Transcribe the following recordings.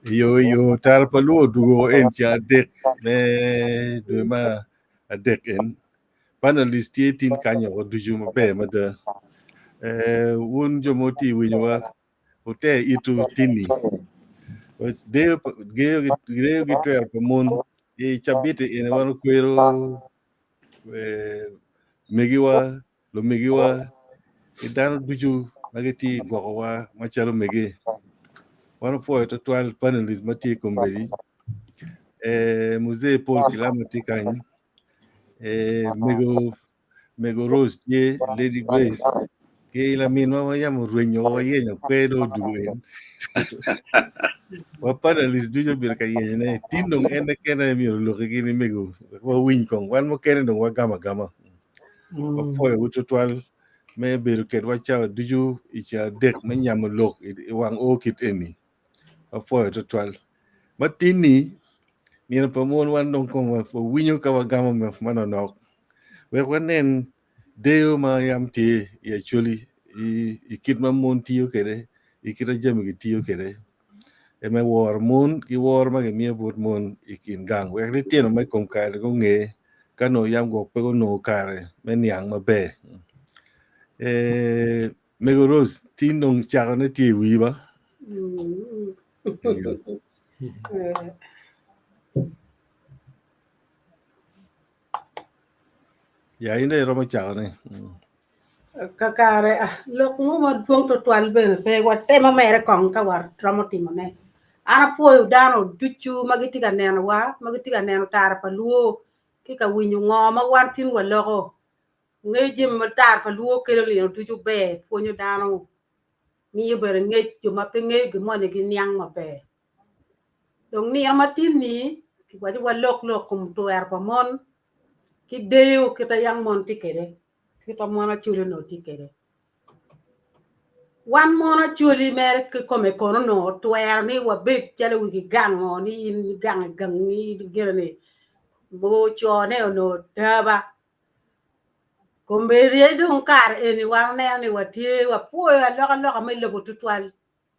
Iyo iyo tara pa luo dugo en ca adek me dwe ma adek en panelist tye tin kanyo o ducu maber mada eh, wun jo ma wutye i winyowa wute itu tini deyo deyo deyo gi twero pa mon i cabit-ti eni wan okwero eh, megiwa lumegiwa ki dano ducu ma gitye i gwokowa macalo mege. Wan opwoyo twatwal panelist ma tye i kombeddi. Eh, Muzee Paul Kilama tye kany, eh, mego mego Rose tye, Lady Grace ki laminwa ma yam orwenyo wa wayenyo kwe dong odugo en. Wa panelist ducu obedo ka yenyone. Tin dong en keken aye myero oloki gin mego wek wawiny kong. Wan mukene dong wagamo agama. Wapwoyowu twatwal me bedo kedwa cawa ducu i ceng adek me nyamo lok i wang o kit eni. Wapwoyo twatwal. Ma tin-ni, nino pa mon wan dong kong wawinyo ka wagamo manonok wek wanen deyo ma yam tye i Acholi i kit ma mon tiyo kwede, i kit ma jami gitiyo kwede me woro mon ki woro ma gimiyo bot mon i kin gang wek litino me kom kare gunge ka nongo yam gwok pe gunongo kare me niang maber. Eh, Mego Rose, tin dong cakone tye i wii ba? Ya in dong iromo cakone. Kakare, ah, lok mo madwong twatwal bene pe watemo mere kong ka waromo timone. An apwoyo dano ducu ma gitye ka nenowa, ma gitye ka neno tara pa luo, ki ka winyo ngo ma wan tin waloko. Ngeyo jami ma tara pa luo kelo nino ducu ber, pwonyo dano, miyo bene ngec jo ma pe ngeyo gin moni giniang maber. Dong nino ma tin-ni kiwaco walok lok kom twero pa mon ki deyo kit ma yang mon tye kwede, kit ma mon Acholi onongo tye kwede. Wan mon Acholi mere kikome kono onongo twero ni wabed calo wigi gango ni in igang i gangi gire ni mogo cone onongo daba. Kombeddi dong kare eni wan waneno ni watye wapwoyo alokaloka me lobo tutwal.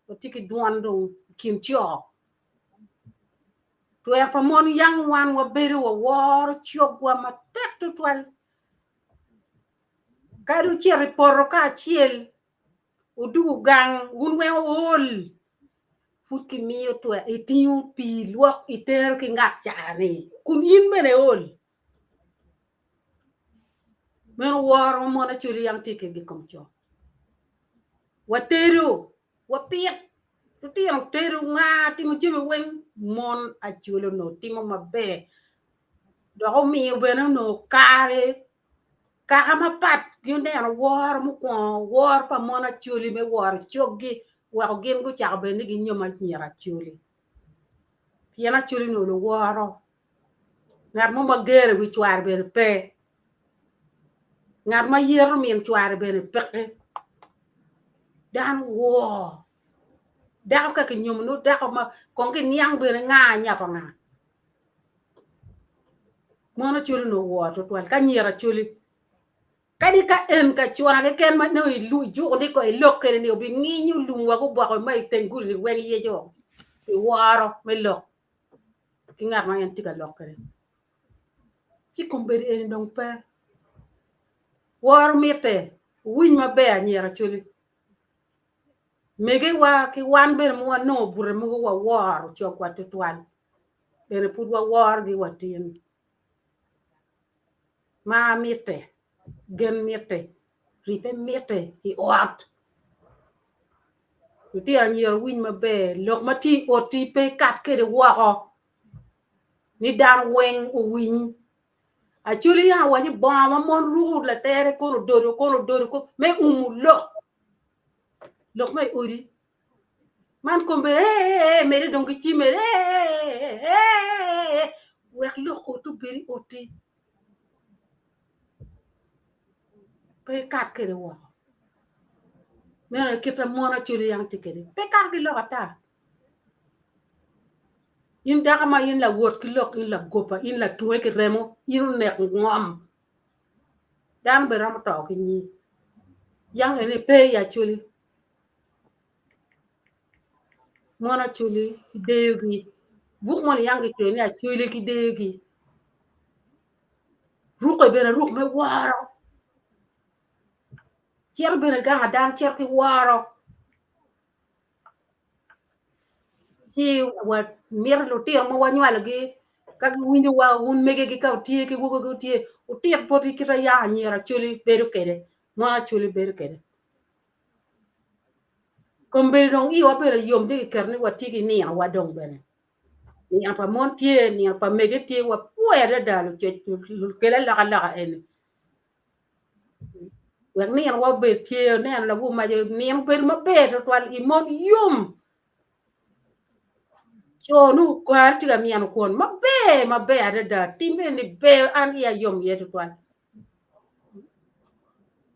Watye ki dwon dong i kin co. Twer pa mon yang wan wabedo waworo cogwa matek tutwal. Kadi wucito i poto kacel, wudugo gang, wun weng wuol, pud kimiyo twer, itingo pii lwok itero ki ngat ca-ni kun in bene iol. Meno woro ma mon Acholi yam tye kwedgi i kom co. Watedo, wapit, lutino tedo, nga timo jami weng mon Acholi onongo timo maber dok omiyo bene onongo kare kaka mapat gineno woro mukwongo woro pa mon Acholi me woro coggi weko gin gucako bene ni ginyomo anyira Acholi pien Acholi onongo luworo. Ngat mo ma ger i wi cware bene pe. Ngat ma yeto min cware bene peke. Dano wor. Dako ka kinyomo nongo dako ma kong kiniang bene nga nya pa nga. Mon Acholi onongo wor tutwal ki anyira Acholi. Kadi ka en ka cuna keken ma nongo ijuko ni kong ilok kwede ni obinginyo lum wa guboke ma iteng gudi ni weng yeco i woro me lok. ki ngat ma en tye ka lok kwede. Ci kombeddi eni dong pe. Woro mitte, wuwiny maber anyira Acholi. Megewa ki wan bene ma wanongo bute mogo waworo cogwa tutwal, bene pud waworogi watin. Mar mitte, gen mitte, ribbe mitte i ot. Lutino anyira wuwiny maber, lok ma tye i ot-ti pe ikat kwede woko ni dano weng owiny. Acholi yam owaco ni bongo ma mon ruko latere kono ododo kono ododo me umo lok, lok ma i odi. Man kombe ee mede dong ki cime ee wek lok ot obed i oti. Pe ikat kwede woko. Meno aye kit ma mon acoli yang tye kwede. Pe ikato ki lok ata. In dako ma in lawot ki lok, in lagoba, in latunge ki remo, in onek ngom. Dano bene romo to ki nyi. Yang eni pe i Acholi. Mon Acholi ki deyogi. Buk moni yang kicoyo ni Acholi ki deyogi. Rukke bene ruk me woro. Cito bene gang a dano cito ki woro. Ci wamito lutino ma wanywalogi ka giwinjowa wun megegi ka wutye ki wogogi wutye wutit botgi kit ma yam anyira Acholi bedo kwede mon Acholi bedo kwede. Kombeddi dong iwa bedo yom ci kiketo ni watye ki ninowa dong bene nino pa mon tye nino pa mege tye wapwoyo adada lucoc lukel alokaloka eni. Wek ninowa obed tye, oneno lawu maco, nino obedo maber twatwal, i mon yom. Co nongo kwaro tye ka myeno kwon maber maber adada, tim eni ber an iya yom iye twatwal.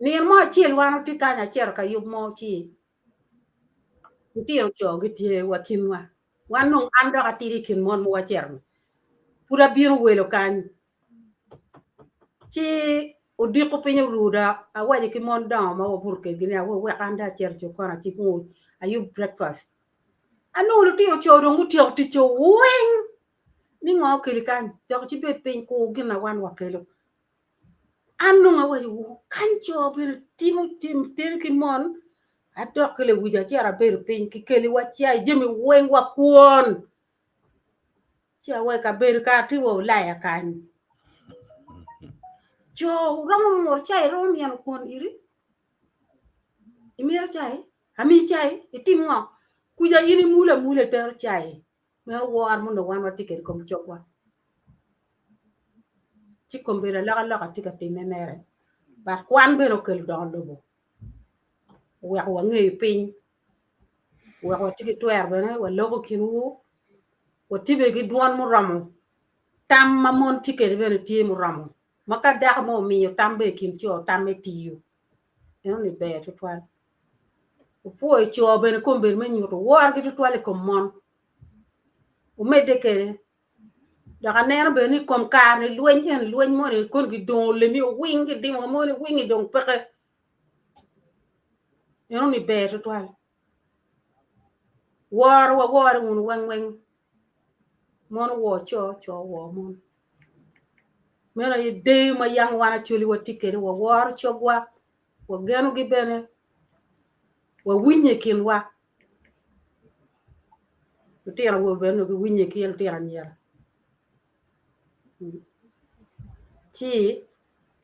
Nino mo acel wan watye kany acito ka yub mo ci lutino co gitye wa kinwa, wan nongo an dok atidi i kin mon ma wacito-ni, pud abino welo kany. Ci odiko piny oru dok awaco ki mon dongo ma wabuto kwedgi ni wek an dong acit i cukon acibungu ayub breakfast. Anongo lutino co dong gutyeko ticco weng ni ngo okeli kany dok ci bed piny kur gin na wan wakelo. An nongo awaco wu kany co bene timo tim tero ki mon adok ki lewic acito abedo piny kikeliwa cai jami weng wa kwon. Ci awaco kabedo kara tye wa Ulaya kany. Co romo muro cai romo myeno kwon iri. Imito cai? Amiyi cai? Itim ngo? Kuca in imulo amula itero cai. Meno woro ma onongo wan watye kwede i kom cogwa. Ci kombeddi alokaloka tye ka timme mere. But kwan bene okelo dongo lobo. Oweko wangeyo piny. Oweko watye ki twero bene waloko i kinwu. Watye bene ki dwon muromo. Tam ma mon tye kwede bene tye muromo. Ma ka dako mo omiyo tam bene i kin co tamme tiyo. Enoni ber tutwal. Opwoyo co bene kombeddi me nyuto worgi tutwal i kom mon. Wumedde kwede. Dok aneno bene ni i kom kare-ni lweny eni lweny moni kono gidongo lemi wing gidimo moni wing dong peke. Enoni ber tutwal. Woro wawore wunu weng weng. Mon owor co, co owor mon. Meno aye deyo ma yang wan Acholi watye kwede, waworo cogwa, wagenogi bene, wawinye i kinwa. Lutino awobe bene onongo giwinye ki lutino anyira. Ci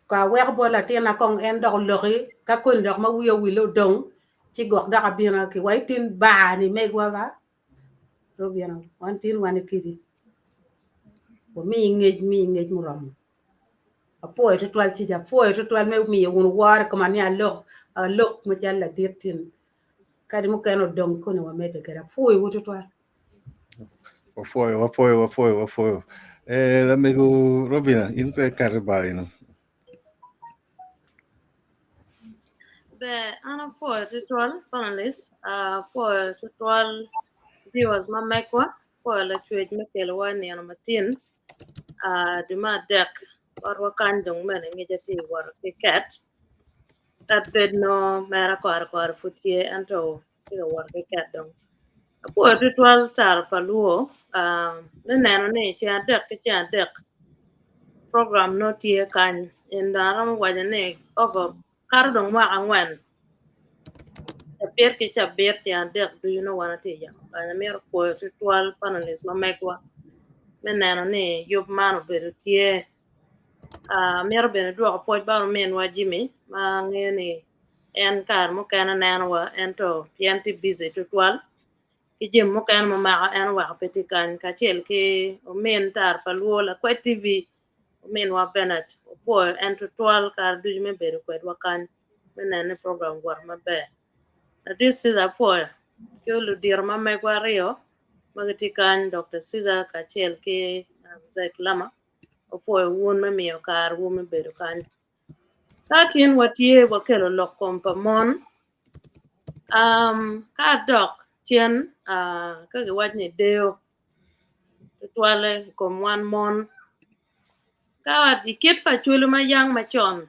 ka aweko bot latinna kong en dok oloki ka koni dok ma wiya owille odong ci gwok dok abino ki wa itin bar ni megwa ba obino wan tin wan kidi wamiyi ngec miyi ngec muromo apwoyo twatwal cica apwoyo twatwal me miyo wun woro i koma ni alok alok macalo ladit tin kadi mukene odong koni wamedde kwede apwoyowu twatwal. Wapwoyo, wapwoyo, wapwoyo, wapwoyo. Eh, lamego Robina, in ko ikato ba ino. Ber, an apwoyo tutwal panelist, apwoyo tutwal viewers ma megwa, apwoyo lacwec me kelowa i nino matin dwe me adek botwa kany dong mene ngeca tye i woto ki ket. Kad bed nongo mere kore kore pud tye ento tye ka wot ki ket dong. Apwoyo tutwal tara pa luo me neno ni ceng adek ki ceng adek program nongo tye kany and dong aromo waco ni over kato dong mwaka angwen cabit ki cabit ceng adek ducu nongo wan watye ka yabo kany amito pwoyo tutwal panelist ma megwa me neno ni yub man obedo tye. Amito bene dwoko pwoc bot ominwa Jimmy ma angeyo ni en kare mukene nenowa ento pien tye bici tutwal ki jami mukene ma omako en oweko pe tye kany kacel ki omin tar pa lwo lakwed TV ominwa Bernard opwoyo en tutwal kare ducu me bedo kwedwa kany me neno ni program owoto maber. Ladit Caesar apwoyo. Ki ludito ma megwa aryo ma gitye kany Dokta Caesar kacel ki Mzee Kilama opwoyo wun me miyo kare wu me bedo kany. Ka tin watye wakelo lok kom pa mon um, ka adok cen uh, ka giwac ni deyo tutwalle i kom wan mon ka i kit pa cwalo ma yang macon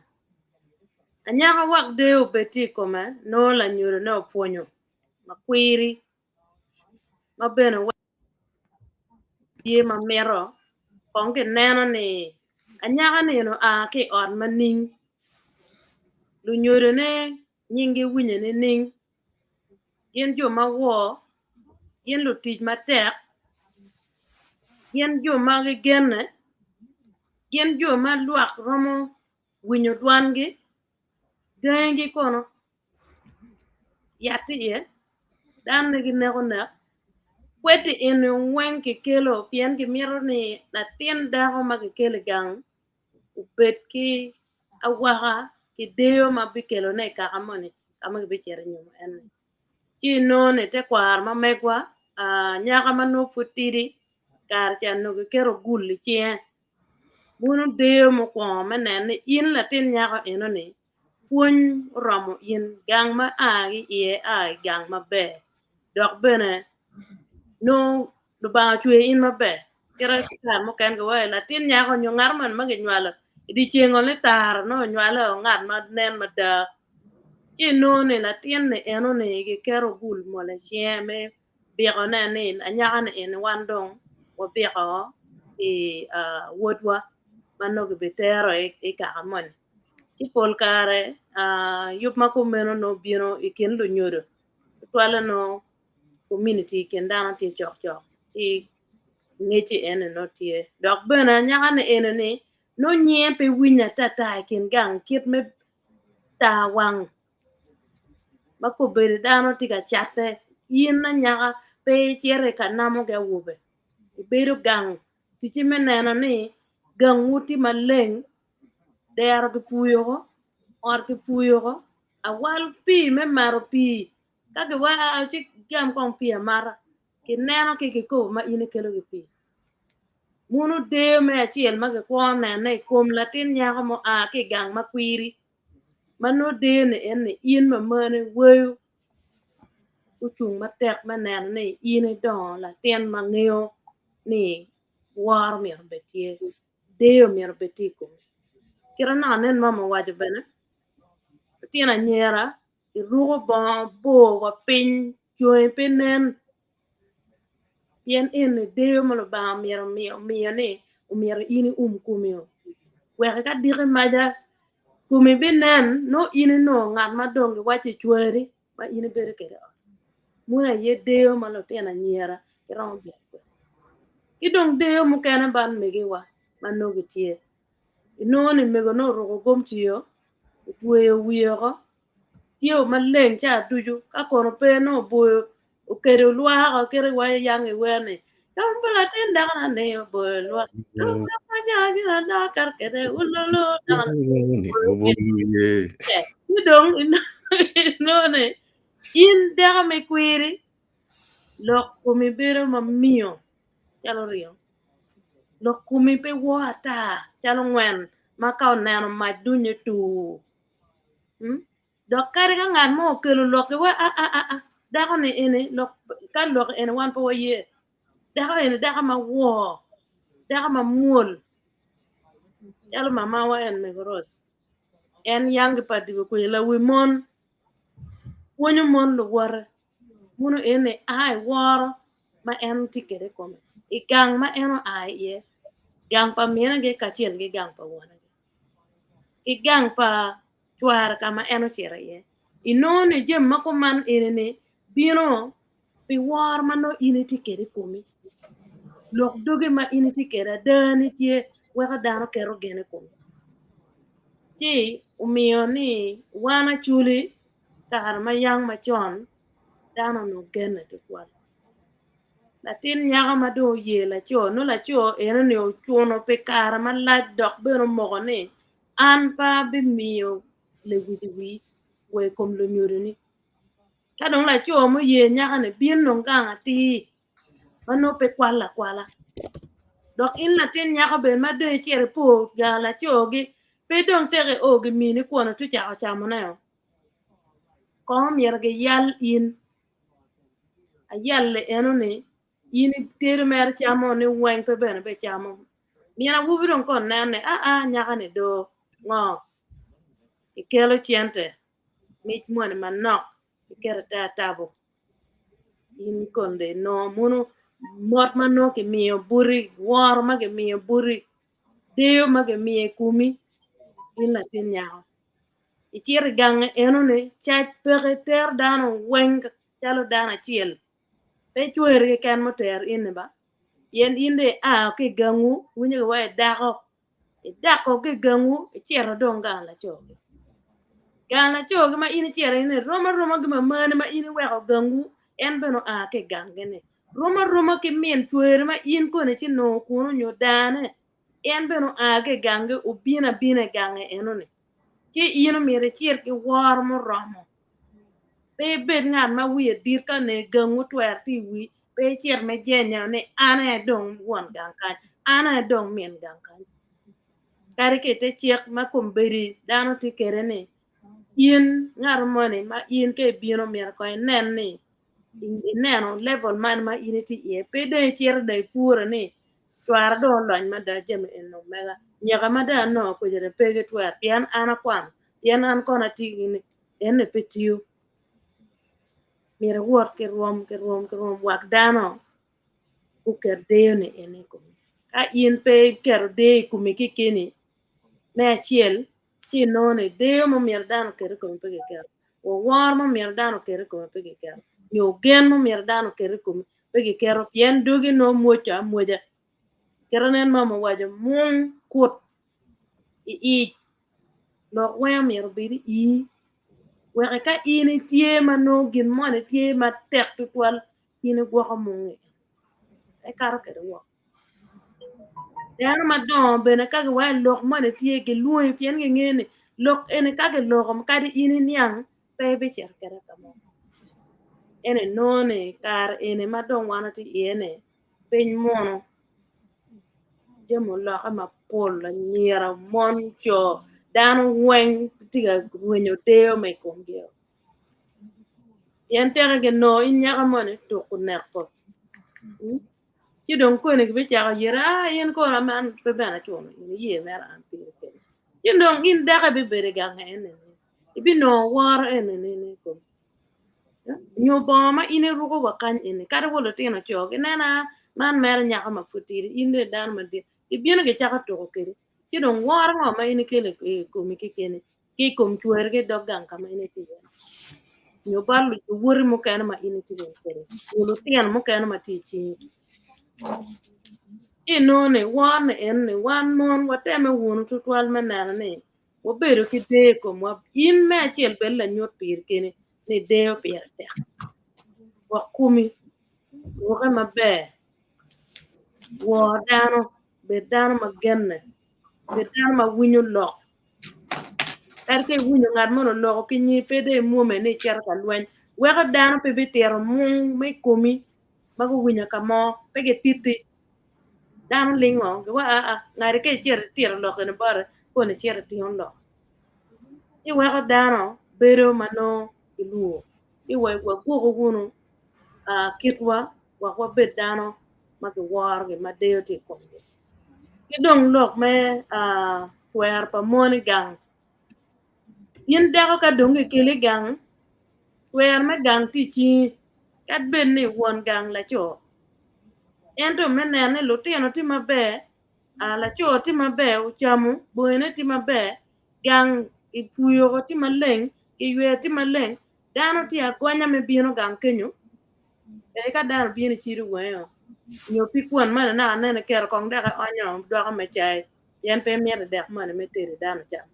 Anyaka wek deyo obed tye i kome nongo lanyodone opwonyo makwiri ma bene tye ma mito kong kineno ni anyaka ni eni oa ki i ot ma ning lunyodone nyinggi winyo nining gin jo ma wor gin lutic matek gin jo ma gigenne gin jo ma lwak romo winyo dwangi, gangigi kono yat tye iye, danone gineko nek, kwed-di eni weng kikelo pien gimito ni latin dako ma kikelo i gang obed ki awaka ki deyo ma bikelone i kaka moni ka ma gibicito i nyomo en-ni. Ci inongo ni tekwaro ma megwa anyaka ma nongo pud tidi kare ca nongo kiketo gul i cinge Muno deyo mukwongo me neno ni in latin nyako enoni pwony oromo in gang ma a ki iye a i gang maber dok bene nongo Lubanga ocweyo in maber kite kare mukene kiwaco latin nyako nyo ngat moni ma kinywalo i dye ceng ni tara nongo onywale o ngat ma nen mada ci inongo ni latin ni enoni kiketo gul mol i cinge me bikone ni anyaka-ni eni wan dong wabiko i wodwa ma nongo kibitero i kaka moni. Ci pol kare yub ma kumeno nongo bino i kin lunyodo tutwalle nongo kominiti i kin dano tye cokcok ci ngecci eni nongo tye. Dok bene anyaka-ni eni nongo nyinge pe winyo atata i kin gang kit me tar wang ma kobedo dano tye ka catte in anyaka pe icito i ka namo ki awobe ibedo gang ticci me neno ni gangwu tye maleng dero kipuyo oko ot kipuyo oko awal pii me mato pii ka giweko aa ci gam kong pii amata kineno ki kikopo ma in ikelo ki pii muno deyo me acel ma kikwongo nene i kom latin nyako ma oa ki i gang ma kwiri ma nongo deyone en ni in mamane weyo ocung matek me neno ni in idongo latin ma ngeyo ni woro myero obed tye, deyo myero obed tye i komi. Kit ma naka nen mama owaco bene lutino anyira giruko bongo bor wa piny congi pe nen Pien eni deyo ma Lubanga myero omiyo ni omyero in ium komio, wek ka diki maca komi binen, nongo in inongo ngat ma dong giwacci cwari ma in ibedo kwede i ot. Meno aye deyo ma lutino anyira giromo bedo kwede. Ki dong deyo mukene bot megiwa ma nongo gitye, inongo ni mego nongo oruko gomci-o, otweyo wiye oko, tye maleng ca ducu ka kono pe nongo oboyo okedo olwaka kite iwaco yang iwer ni dong pa latin dako na ni oboyo lwak ci dong inongo ni in dako me kwiri lok komi bedo ma miyo calo ringo lok komi pe woo ata calo ngwen ma ka oneno mac dunye tur Dok kadi ka ngat mo okelo lok ki wa a a a dako ni eni lok ka lok eni wan pe waye dako eni dako ma wor dako ma mwol calo mamawa en mego Rose en yangi pa dibo kwede lawi mon pwonyo mon luwote muno eni a i woro ma en tye kwede i kome i gang ma en oa iye gang pa minegi kacel ki gang pa wonegi. Ki gang pa cware ka ma en ocito iye. Inongo ni jami ma kuman eni-ni bino pi woro ma nongo in itye kwede i komi. Lok dogi ma in itye kwede adani tye weko dano keto gen i komi. Ci omiyo ni wan Acholi kare ma yang macon dano onongo genne tutwal. Latin nyako ma dong oye laco nongo laco enoni ocuno pi kare malac dok bene omoko ni an pe abimiyo lewic i wii wa i kom lunyodoni. Ka dong laco muye nyaka-ni bin dong gang atir ma nongo pe kwalo akwala. Dok in latin nyako bene ma dong icito ipo gang laco-gi pe dong tek io gimini kwon ci ocako camone-o. Kong omyero giyal in. Ayal-li eno-ni in itedo mere camo ni weng pe bene bicamo. Min awobi dong ka onen ni aa nyaka-ni do ngo kikelo cente mic moni manok kiketo ite atabo in kong dong inongo mono mot ma nongo kimiyo boti woro ma kimiyo boti deyo ma kimiyo i komi in latin nyako icito i gangi enoni cac peke tero dano weng calo dano acel pe cweri keken mutero in-ni ba pien in dong ia ki i gangwu winyo giwaco ni dako idako ki i gangwu icito dong gang laco-gi. Gang laco-gi ma in icito iye-ni rom aroma ki mamani ma in iweko gangwu en bene oa ki i gangi-ni rom aroma ki min cweri ma in koni ci inongo kunu nyo dane en bene oa ki i gangi obino abina i gange enoni ci in omyero icit ki woro muromo pe ibed ngat ma wiye dit ka ne gangwu twero tye i wii pe icit me jenyo ni an aye dong won gang kany an aye dong min gang kany kadi ki ite cik ma kombeddi dano tye kwede ni in ngat moni ma in ka ibino myero kong inen ni ineno level man ma in itye iye pe dong icito dong ipure ni cwara dong olony mada jami eni dong mega nyeka ma dong anongo kwede ni pe gitwero pien an akwano pien an kono atye gini eni pe tiyo myero iwot ki rwom ki rwom ki rwom wek dano guket deyoni eni i komi. Ka in pe iketo deyo i komi kekeni me acel ci inongo ni deyo ma myero dano oket i komi pe kiketo, woro ma myero dano oket i komi pe kiketo, nyo gen ma myero dano oket i komi pe kiketo pien dogi nongo mwoco amwoca. Kit nen mama owaco mung kut i ic lok weng omyero obed i ii wek ka in itye ma nongo gin moni tye matek tutwal in igwoko mungi ikato kwede woko. Dano madongo bene ka giwaco ni lok moni tye gilwongi pien gingeyo ni lok eni ka giloko kadi in iniang pe ibicito kwede ka mo. Ento inongo ni kare eni ma dong wan watye iye ni piny munu jami olokke mapol anyira, mon, co dano weng tye ka rwenyo deyo ma i komgi-o pien teke ginongo in nyako moni tuko neko ci dong koni gibicako yeti aa in kono man pe bene acuno in iye mere an piri keni ci dong in dako ibibedo i gang eni ibinongo woro eni nining i komi nyo bongo ma in iruko wa kany eni kadi wa lutino co gineno a man mere nyako ma pud tidi in dong idano madit gibino gicako tuko kwedi ci dong woro ngo ma in ikelo i komi kekeni ki i kom cweri ki i dog gang ka ma in itye iye nyo bot luwoti mukene ma in itye kwede nyo lutino mukene ma tye i cingi ci inongo ni woro ni eno ni wan mon watemme wunu tutwal me neno ni wabedo ki deyo i komwa. In me acel bed lanyut piri keni ni deyo pire tek. Gwok komi, rukke maber, wor dano, bed dano ma genne, bed dano ma winyo lok. Kadi ka iwinyo ngat moni oloko ki nyingi pe dong imwome ni icito ka lweny, weko dano pe bitito mung ma i komi ma guwinyo ka mo pe gititti. Dano lingo giwaco aa ngati ka icito itito lok eni bote koni icito itingo lok ci weko dano bedo ma nongo gilwor ci wagwoku wunu kitwa wek wabed dano ma giworogi ma deyo tye i komgi. Ki dong lok me twero pa mon i gang in dako ka dong kikeli i gang twero me gang tye i cingi kadi bed ni won gang laco Ento me neno ni lutino tye maber, laco tye maber ocamo bongine tye maber, gang kipuyo tye maleng, kiyweyo tye maleng, dano tye agonya me bino gang kenyo ee ka dano obino icido wangeo nyo pig kwon moni naka nen iketo kong dok ionyo dwoko me cai pien pe imito dek moni me tedo dano ocam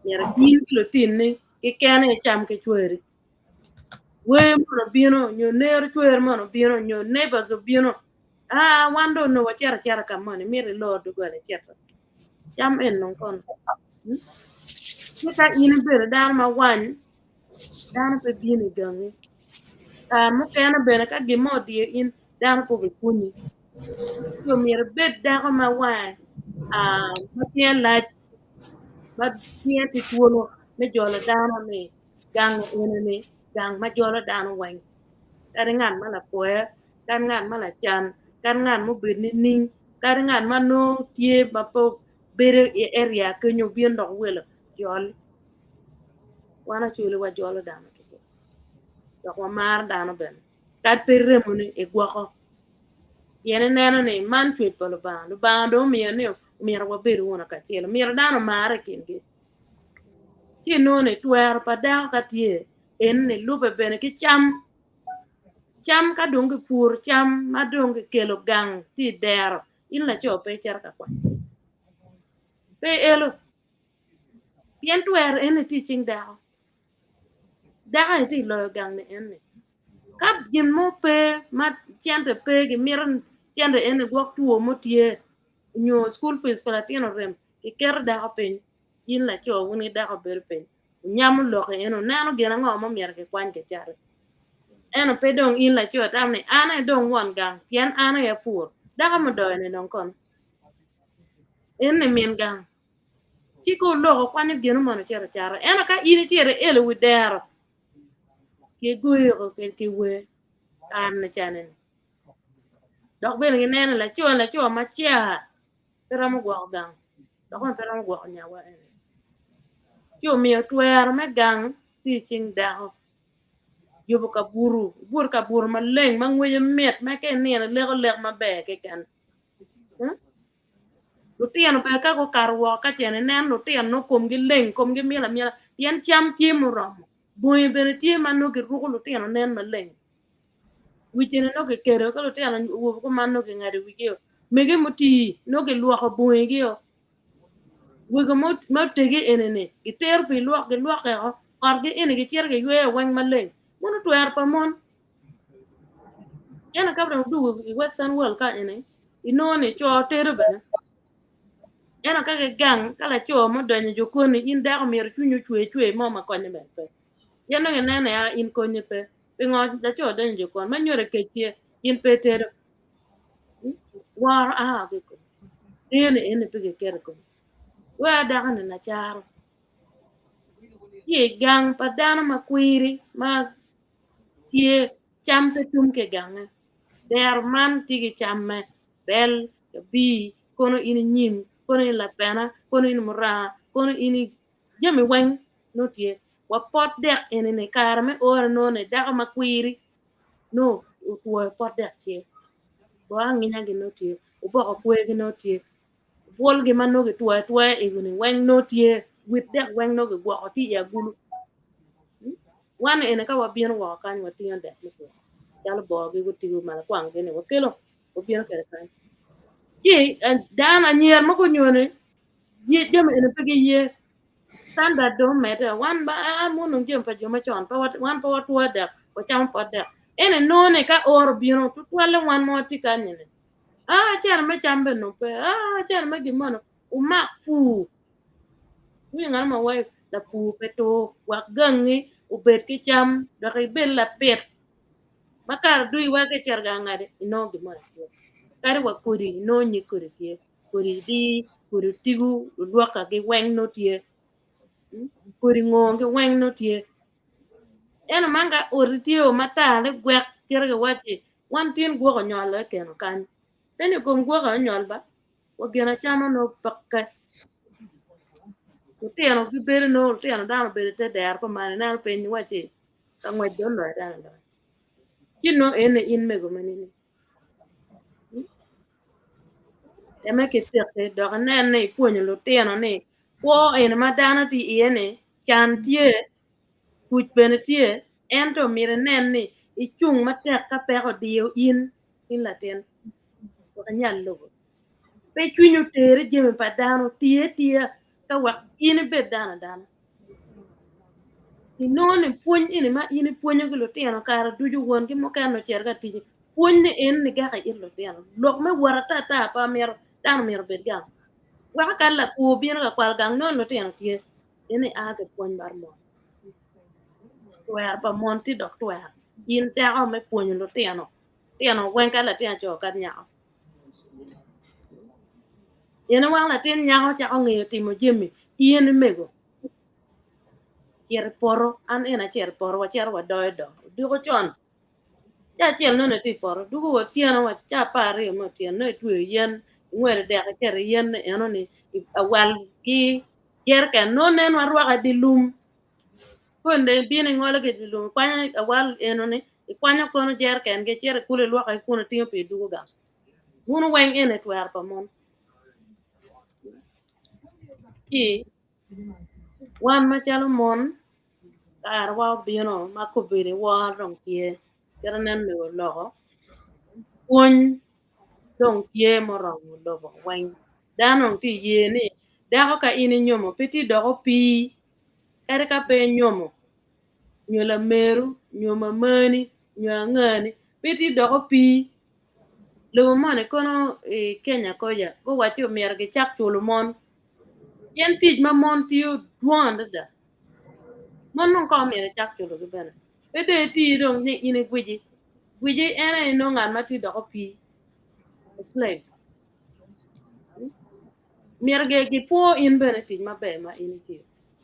myero in ki lutinni keken aye icam ki cweri. Wer mono obino nyo nero cwer mono obino nyo neighbors obino aa wan dong onongo wacito acita ka moni mito ilor doggola icito cam eni dong kono ci ka in ibedo dano ma wany dano pe bino i gangi. Kare mukene bene ka gin mo odiyo in dano pe obikunyi. Ci omyero ibed dako ma wange ma cinge lac ma cinge tye twolo me jolo dano ni gang eni-ni gang ma jolo dano weng kadi ngat ma lapwoya kadi ngat ma lacan kadi ngat ma obedo nining kadi ngat ma nongo tye ma pe bedo i area kenyo obino dok welo jol wan Acholi wajolo dano dok wamaro dano bene kadi pe remoni igwoko pien ineno ni man cwec pa Lubanga, Lubanga dong omiyo ni myero wabed wunu kacel myero dano omare i kingi ci inongo ni twero pa dako ka tye eni lube bene ki cam, cam ka dong kipuro cam ma dong kikelo gang tye i dero in laco pe icito ka kwanyo pe ielo pien twero eni tye i cing dako. Dako aye tye ka loyo gang ni eni ka gin mo pe ma cente pe gimito cente eni gwok two mo tye nyo cukul pic pa latin orem kiketo dako piny in laco wun ki dako wubedo piny wunyamo lok eno wuneno gin ango ma myero kikwany kicati ento pe dong in laco itamo ni an aye dong won gang pien an aye apur dako mudoyo ni dong kono en ni min gang. Ci ka oloko kwanyo gino moni ocito ocato. Ento ka in icito ielo wi dero, kigoyo ki wer kare ni cani-ni. Dok bene gineno ni laco laco ma car pe romo gwoko gang dok bene pe romo gwoko nyawa eni. Ci omiyo twero me gang tye i cing dako. Yubo kabuto, ibuto i kabuto maleng ma ngwece mit ma ka inino ileko lek maber keken. Lutino bene ka gukato woko ka cen ineno lutino nongo komgi leng komgi myel amyela pien cam tye muromo bongi bene tye ma nongo giruko lutino nen maleng wic eni nongo kikedo ka lutino awobe kuman nongo kingado wigio mege mutii nongo gilwoko bongigio wego ma otegi eni-ni gitero pii lwok gilwokeo otgi eni gicito giyweyo weng maleng meno twero pa mon. Ento ka dong odwogo i western world ka eni inongo ni co tedo bene ento ka gigang ka laco mo odonyo i jokon-ni in dako myero cwinyi ocwer cwer mo ma konye bene pe pien dong ineno ya in konyi pe pingo laco donyo i jokon ma nyuto kec tye in pe itedo woro aa ki i komi eni eni pe giketo i komi wek dako-ni lacaro tye i gang pa dano ma kwiri ma tye cam pe tum ki i gange dero man tye ki camme bel abir kono in inyim kono in lapena kono in muranga kono in jami weng nongo tye wa pot dek eni-ni kare me oro nongo ni dako ma kwiri nongo otwoyo pot dek tye bongo anginyagi nongo tye oboko kwergi nongo tye bwolgi ma nongo gitwoyo atwoya ego-ni weng nongo tye wit dek weng nongo gigwoko tye i agulu Wan eni ka wabino woko kany watingo dek me two calo bongogi gutigo malakwanggi-ni wakelo wabino kwede kany. Ci dano anyira ma gunyoni jami eni pe giye standard dong omedde wan ma onongo jami pa jo macon wan pe watwo dek wacamo pot dek ento inongo ni ka oro obino tutwalle wan ma watye kany-ni aa cene me cam bene onongo pe aa cene me gin moni wumak pur Winyo ngat ma waco lapur pe tur wek gangi obed ki cam dok ibed lapit ma kare ducu wa ka icito gang ngadi inongo gin mo tye kadi wa kodi inongo nyig kodi tye kodi dir kodi otigo lulwoka gi weng nongo tye kodi ngo gi weng nongo tye ento man ka oti tye o matar ligwek kite giwacci wan tin gwok onyolo keno kany pe ni kom gwok aye onyol ba. Wa gin acama nongo peke. Lutino gibedo nongo lutino dano obedo i te dero kuman ineno piny iwacci ka ngwec dong oloyo dano aloya. Ci nongo eni in mego ma nining? Temme ki tekki dok inen ni ipwonyo lutino ni kwo eni ma dano tye iye ni can tye kuc bene tye ento myero inen ni icung matek ka peko odiyo in in latin. Wek inyal lubo. Pe cwiny oter i jami pa dano, tiye atiya ka wek in ibed dano adana. Inongo ni pwony eni ma in ipwonyo ki lutino kare ducu wongi mukene ocito ka tic, pwony ni en ni gako it lutino. Lok me wot ata ata pe amito, dano myero obed gang. Weko ka lakwo obino ka kwalo gang nongo lutino tye, en ni a ki pwony mar mon. Twero pa mon tye dok twero. In teko me pwonyo lutino, tino weng kadi latin aco kadi nyako. In wang latin nyako cako ngeyo timo jami, in mego cit i poto, an eni acito i poto wacito wadoyo doo odiko con ca acel nongo itye i poto dwogo wa otyeno wa ca 12 me otyeno nongo itweyo yen ingwelo dek iketo i yen enoni awal ki jereken nongo nen warwako i dye lum Pol dong ibino ingolo ki i dye lum ikwanyo awal enoni ikwanyo kono jereken gi icito ikulu ilwoko ki kunu itingo pii idwogo gang. Munu weng eni twero pa mon. Ci wan macalo mon karewa obino ma kobedo woro dong tye kit inen mego oloko pwony dong tye muromo lobo weng dano dong tye ye ni dako ka in inyomo pe tye dok opii Kadi ka pe inyomo, nyo lameru, nyo mamani, nyo angani, pe tye dok opii. Lobo moni kono i Kenya koca guwacci omyero gicak culo mon pien tic ma mon tiyo dwong adada. Mon dong kong myero ecak culogi bene. Pe dong iti dong ni in igwici. Gwici en aye nongo ngat ma tye dok opii, a slave. Myero gipwo in bene i tic maber ma in itiyo.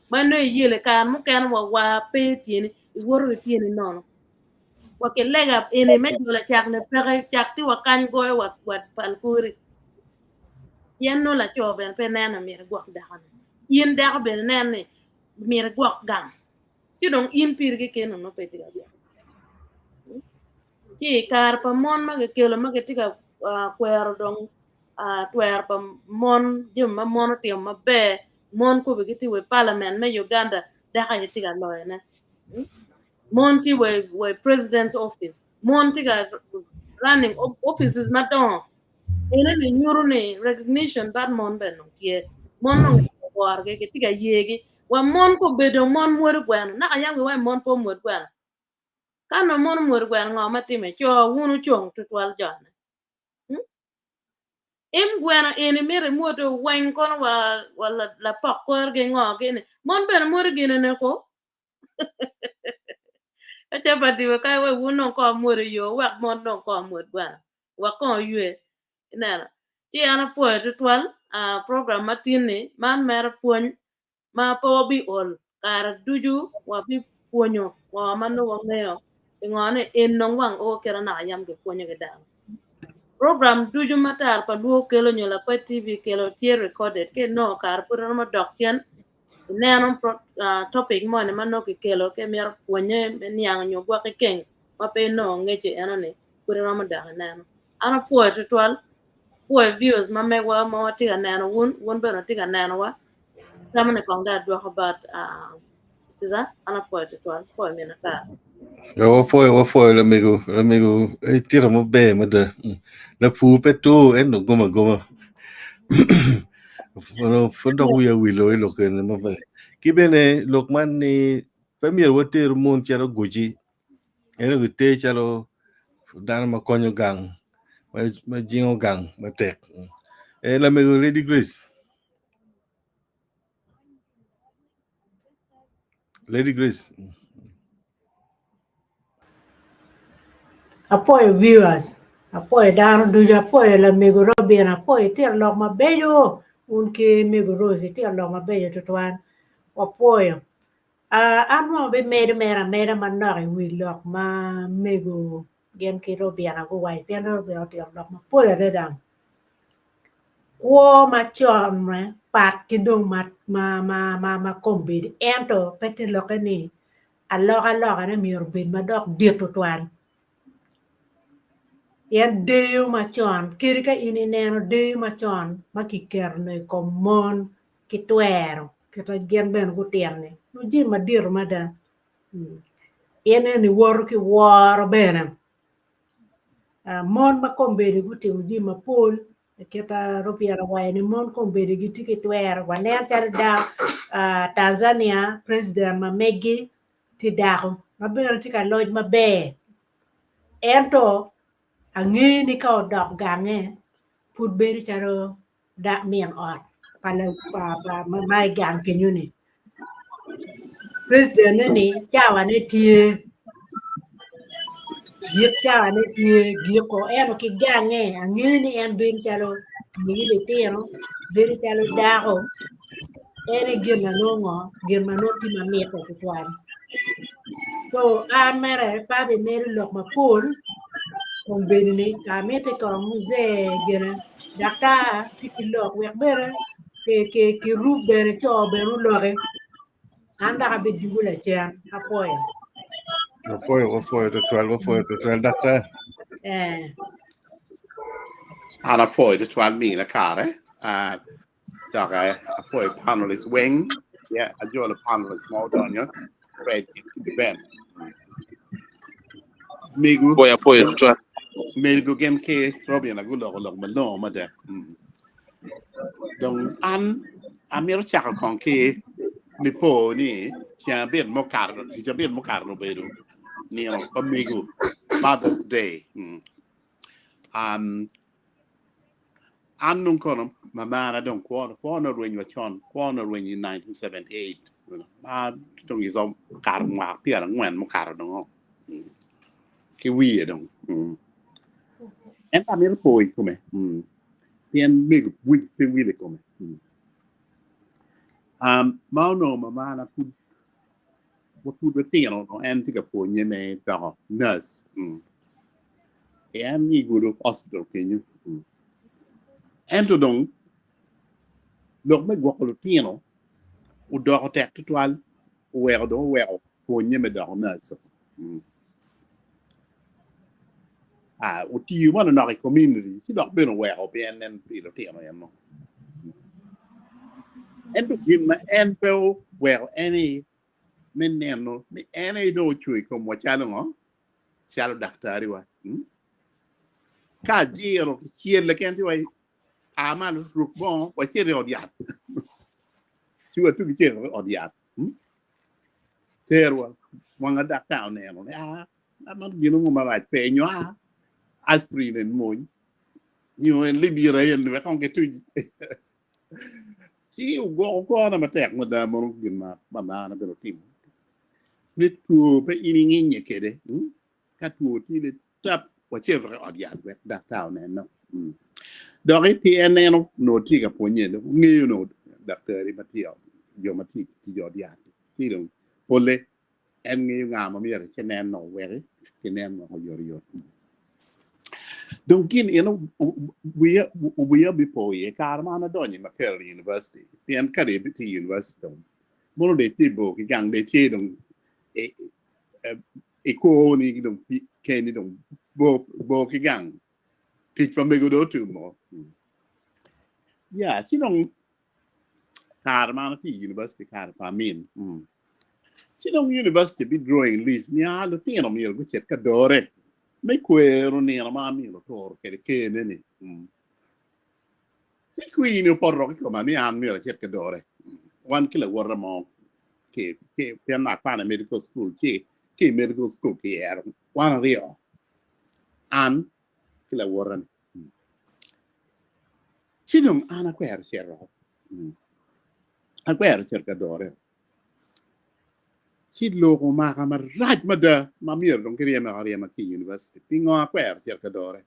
Ma nongo iyelo i kare mukene wa war pe i tyeni, iwoto ki tyeni nono. Wa ki lega eni me jolo cak ni peke, cak tye wa kany goyo wa wa pal kori. Pien nongo laco bene pe neno ni myero igwok dakoni. In dako bene inen ni myero igwok gang. Ci dong in piri keken onongo pe itye ka gwoko. Ci i kare pa mon ma kikelo ma gitye ka kwero dong twero pa mon, jami ma mon otimo maber, mon kobe gitye wa i parliament me Uganda dako aye tye ka loyone. Mon tye wa i president's office, mon tye ka running offices madongo. Enoni nyuto ni recognition bat mon bene dong tye. Mon dong worogi, gitye ka yegi. Wa mon kobedo mon mwodo gweno, naka yam giwaco ni mon pe omwod gweno. Ka nongo mon omwodo gweno ngo ma time? Co wun wucung tutwal jone. Hmm? In gweno eni mito imwodo weng kono wa, wa lapok korgi ngo gini. Mon bene mwodo gine ne ko. Ka capati we kai we wun dong ko mwodo yo wek mon dong ko omwod gweno. Wek kong oywe. Ineno. Ci an apwoyo tutwal uh, program ma tin-ni man mere pwony ma pe wabiol kare ducu wabipwonyo ngo ma nongo wangeyo pingo ni en nong wang o kite naka yam gipwonyo ki dano. Program ducu ma Tara pa Luo kelo nyo Lakwed TV kelo tye recorded ki inongo kare pud iromo dok cen ineno topic moni ma nongo kikelo ki imito pwonye me niang nyo gwok ikeng ma pe inongo ngeci enoni pud iromo dok ineno. An apwoyo tutwal apwoyo viewers ma megwa ma watye ka neno wun, wun bene wutye ka nenowa. Tamo ni kong dong adwoko bot Ciza, an apwoyo tutwal, apwoyo mina kare. Ya, wapwoyo wapwoyo lamego lamego itito maber mada lapur pe tur ento gom agoma pud dok wiya owilo i lok eni maber ki bene lok man ni pe myero water mon calo guci ento giter calo dano ma konyo gang ma jingo gang matek lamego Lady Grace. Lady Grace. Apwoyo viewers, apwoyo dano ducu, apwoyo lamego Robin, apwoyo itito lok mabeco wun ki mego Rose itito lok mabeco tutwal wapwoyo. Uh, an mo abimedo mere ameda manok i wi lok ma mego gin ki Robina guwaco pien Robin otito lok mapol adada. Kwo macon pat ki dong ma kombeddi ento pe te lokke ni alokalokane myero obed ma dok dit tutwal pien deyo macon kadi ka in ineno deyo macon ma kiketo i kom mon ki twero kit ma gin bene gutino-ni nongo jami madito mada pien eni woto ki woro bene. Mon ma kombeddi gutimo jami mapol kit ma Rupiah owaco ni mon kombeddi gitye ki twero waneno calo Tanzania president ma megi tye dako ma bene tye ka loc maber ento angeyo ni ka odok gange pud bedo calo min ot ma i gang kenyo-ni. President-ne ni cawane tye. Gik cawane tye giko ento ki gange angeyo ni en bedo calo megi litino bedo calo dako en aye gin ma nongo gin ma nongo tye ma mitte tutwal. So an mere pe abimedo lok mapol kombeddi ni ka mitte kong muzee gine daktar tye ki lok wek bene kirub bene co bene oloki. An dok abidwogo lacen. Apwoyo. Wapwoyo, wapwoyo tutwal, wapwoyo tutwal, daktar. Eh. An apwoyo tutwal mina kare. Ah, dok eh, apwoyo panelist weng. Yeah, ajolo panelist ma odonyo. Fred ki Ben. Mego. Apwoyo, apwoyo tutwal. Mego gin ki Robin guloko lok malongo mada. Mm. Dong an amito cako kong ki nipo ni ceng abit mukato, tic abit mukato obedo nino pa mego, Mother's Day. Mm. Um, an nung kono mamana dong kwo kwo na orweny wa con, kwo na orweny i 1978. Ma dong izo kato mwaka 40 mukato dong o. Mm. Ki wiye dong. Mm. Ento amito po i kome. Mm. Pien mego wic pe wil i kome. Um, ma onongo mamana pud wapud watino onongo en tye ka pwonye me doko nurse. Mm. En i Gulu Hospital kenyo. Mm. Ento dong lok me gwoko lutino odoko tek tutwal oweko dong oweko pwonye me doko nurse. Mm. Ah, otiyo manonok i community ci dok bene oweko pien en pi lutino eno. Ento gin ma en pe oweko en ni me neno ni en aye dong ocung i komwa calo ngo? Calo daktariwa. Hmm? Ka ajiro ki cel keken ci wa a malo ruk bongo wacit i ot yat. Ci watugi cito i ot yat. Hmm? Terwa wanga daktar oneno ni ah man gin mo marac pe nyo ah aspirin en mony nyo en libira en wek kong kituc ci ogwoko kona matek mada mono gin ma mamana bene otimo ni two pe in ing'inye kede hmm? Ka two tye ni tap wacito i ot yat wek daktar oneno. Mm. Dok i pi en neno onongo tye ka pwonye dong ngeyo onongo daktari ma tye jo ma tye tic i ot yat ci dong pole en ngeyo nga ma myero ci neno wek kinen woko oyotoyot. Dong gin eno wiya wiya bipo iye kare ma an adonyo i Makerere University pien kadi tye i university dong mono dong itye bor ki gang dong itye dong i kwoni dong keni dong bor ki gang tic pa mego dong otum o. Ya ci dong kare ma an atye i university kare pa amin ci dong university bi drawing list ni a lutino myero gucit ka dore me kwero nino ma amin oturo kwede kene ni. Ci kwini opoto ki koma ni an myero acit ka dore. Wan ki lawota mo ki ki pien akwano i medical school ci ki i medical school kiyero wan aryo an ki lawota ni. Ci dong an akwero cito akwero cito ka dore. Ci lok omaka marac mada ma myero dong kiryema aryema ki i university. Pingo akwero cito ka dore?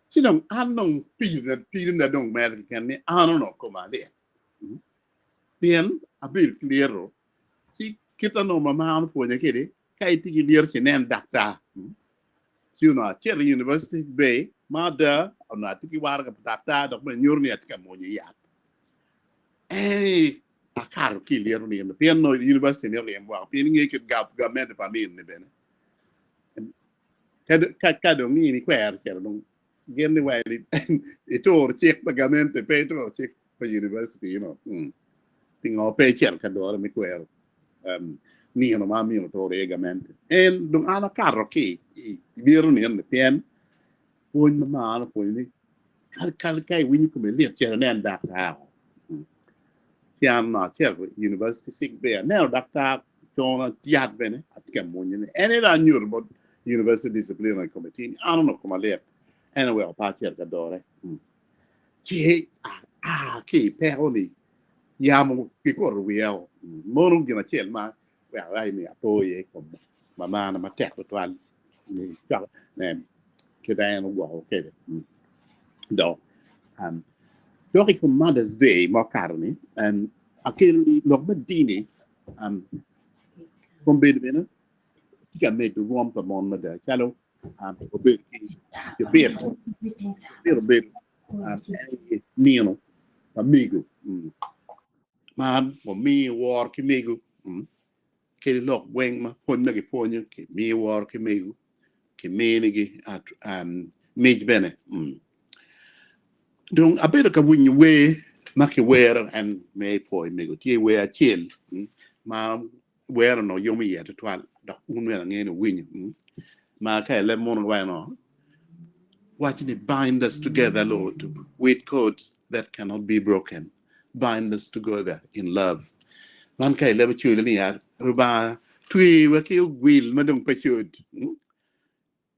Ci dong an dong pidona dong mere keken ni an onongo koma lit. Pien abedo ki lyeto, ci kit onongo mama an opwonya kwede, ka itye ki lyeto ci inen daktar. Ci onongo acito i university be ma ada onongo atye ki waraga pa daktar dok bene nyuto ni atye ka mwonyo yat. Ee, akato ki i lyeto ni eno pien onongo university mito ryem woko pien ingeyo kit gamente pa min-ni bene. Ka dong in ikwero cito dong gin ni wa ituro cik pa gamente pe ituro cik pa university you know. Mm. Pingo pe icito ka dore me kwero um, nino ma myero otur iye gamente. En dong an akato ki i lyeto ni eni pien pwony ma maa an opwonyo ni ka, ka, ka iwinyo kome lit cito inen daktar. Mm. Ci an onongo acito i university sick bay aneno daktar cona yat bene atye ka mwonyone. En aye dong anyuto bot University Disciplinary Committee ni an onongo koma lit, en oweko pe acito ka dore. Ci aa ki i peko-ni, yamo gikuto wiya-o. Mono gin acel ma weko aye ni apo iye i kom mamana matek tutwal ni cwako ne kit ma en ogwoko kwede. Dok um, dok i kom Mother's Day ma okato ni um, akelo lok me dini um, kombeddi bene tye ka medo rwom pa mon mada calo um, obedo ki cabit cabit obedo um, en aye nino pa mego mm. Ma wamiyo woro ki mego mm. Kadi lok weng ma pwony ma gipwonyo kimiyo woro ki mego kiminigi um, mic bene mm. Dong abedo ka winyo wer ma kiwero en me pwoyo mego tye wer acel mm, ma wer onongo yomo iye tutwal dok un bene angeyo ni wuwinyo mm, ma ka ileb muno weno waco ni bind us together Lord with cords that cannot be broken bind us together in love man ka ilebo cwele ni ya Rubanga twewa ki ogwil ma dong pe cod mm?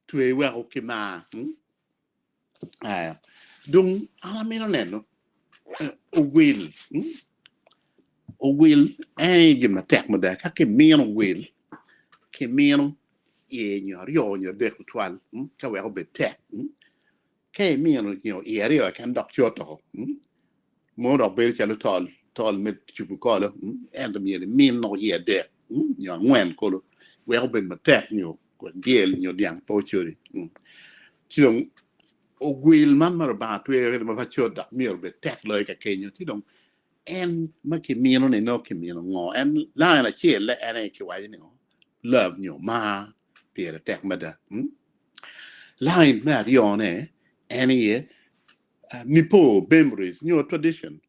Twe weko ki mar. Mm? Eh, dong an amito neno eh, ogwil. Mm? Ogwil en aye gin matek mada. Ka kimino ogwil, kimino iye nyo aryo nyo adek tutwal mm? ka wek obed tek. Mm? Ka imino nyo iye aryo keken dok cot oko. Mm? Mono dok bedo calo tol, tol me cubo kolo. Mm? Ento myero imin noko iye adek mm? nyo angwen kolo wek obed matek nyo wek dyel nyo dyang pe ocodi. Ci dong ogwil man ma Lubanga tweyo kwede ma pe cot dok myero obed tek loyo ka kenyo. Ci dong en ma kimino ni nongo kimino ngo? En line acel-le en aye kiwaco ni love nyo mar pire tek mada. Line me aryone en aye nipo, memories nyo tradition.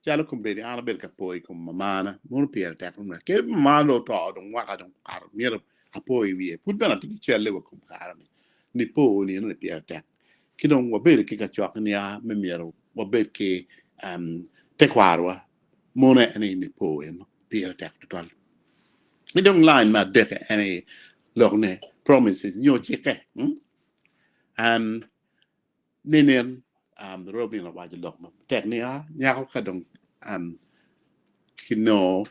Calo kombeddi an abedo ka po i kom mamana, mono pire tek mada. Kadi bed mamana dong oto dong mwaka dong okato, myero apo i wiye. Pud bene atye ki calle wa kom kare-ni. Nipo nino-ni pire tek. Ki dong wabedo ki kacokke nia me myero wabed ki tekwarowa, mono en aye nipo eno pire tek tutwal. Ki dong line me adekke en aye lok ne promises nyo cikke. Ninen, Robin owaco lok matek ni, Nyako ka dong kinongo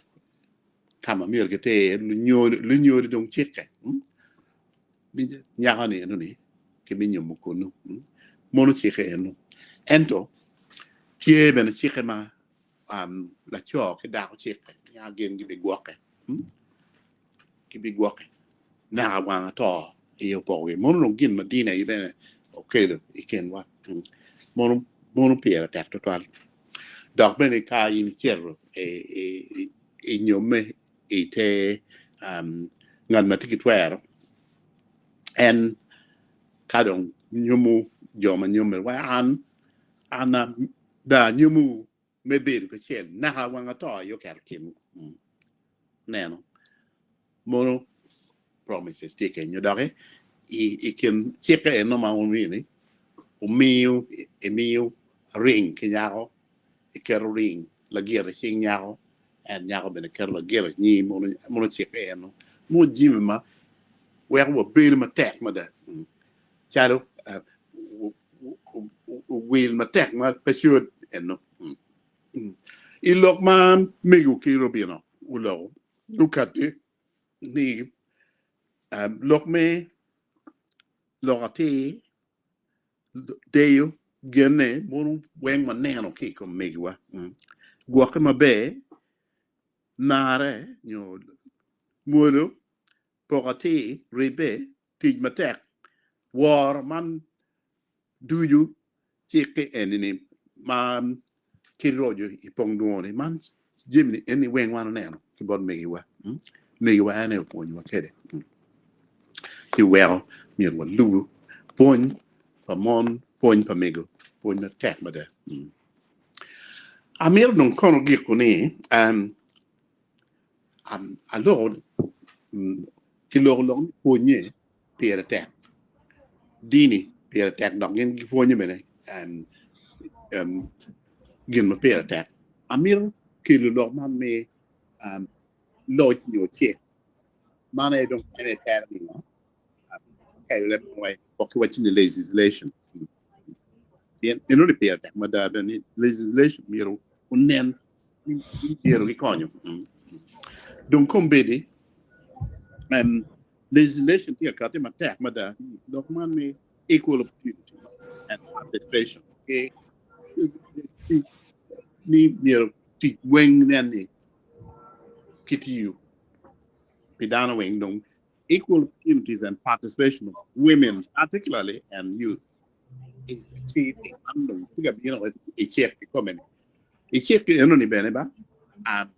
ka ma myero giter iye, lunyodo dong cikke ni nyako-ni eno-ni kibinyomo kunnu. Mono cikke eno. Ento tye bene cikke ma laco ki dako cikke ni gin gibigwokke. Gibigwokke naka wang ato aye opokogi. Mono dong gin ma dini aye bene okelo i kinwa. Mono, mono pire tek twatwal. Dok bene ka in icito i nyomme i te ngat ma tye ki twero, en ka dong nyomo jo ma nyomme, wa an, an dong anyomowu me bedo kacel naka wang ato aye oketo kinwu. Neno mono promises tye kenyo doki i kin cikke eno ma wumiyo ni wumiyo imiyo ring ki nyako iketo ring lagit i cing nyako en nyako bene keto lagit i nyim mono cikke eno mono jami ma weko wabedo matek mada calo wil matek ma pe cod eno. I lok ma mego ki Robino oloko gukatti ni lok me lok atir deyo genne mono weng waneno ki i kom megiwa. Gwokke maber, marre nyo mwolo, poko atir, ribbe, tic matek, woro man ducu cik-ki eni-ni ma kiroco i pong dwongo-ni, man jami-ni eni weng wan oneno ki bot megiwa. Megiwa en aye opwonyowa kwede ci weko myero walubu pwony pa mon, pwony pa mego, pwony matek mada. Amito dong kono giko ni aloko kiloko lok ni pwonye pire tek, dini pire tek dok gin gipwonyo bene gin ma pire tek. Amito kelo lok man me loc nyo cik man aye dong en aye tere ningo gwok kiwaco ni legislation pien enoni pire tek mada bene ni legislation myero onen ni myero gikonyo. Dong kombeddi. Legislation tye ka kati matek mada lok man ni equal opportunities and participation ki ni myero tic weng nen ni kitiyo pi dano weng dong equal opportunities and participation of women particularly and youth is a key thing man dong tye ka bino i cik kikome ni i cik enoni bene ba um,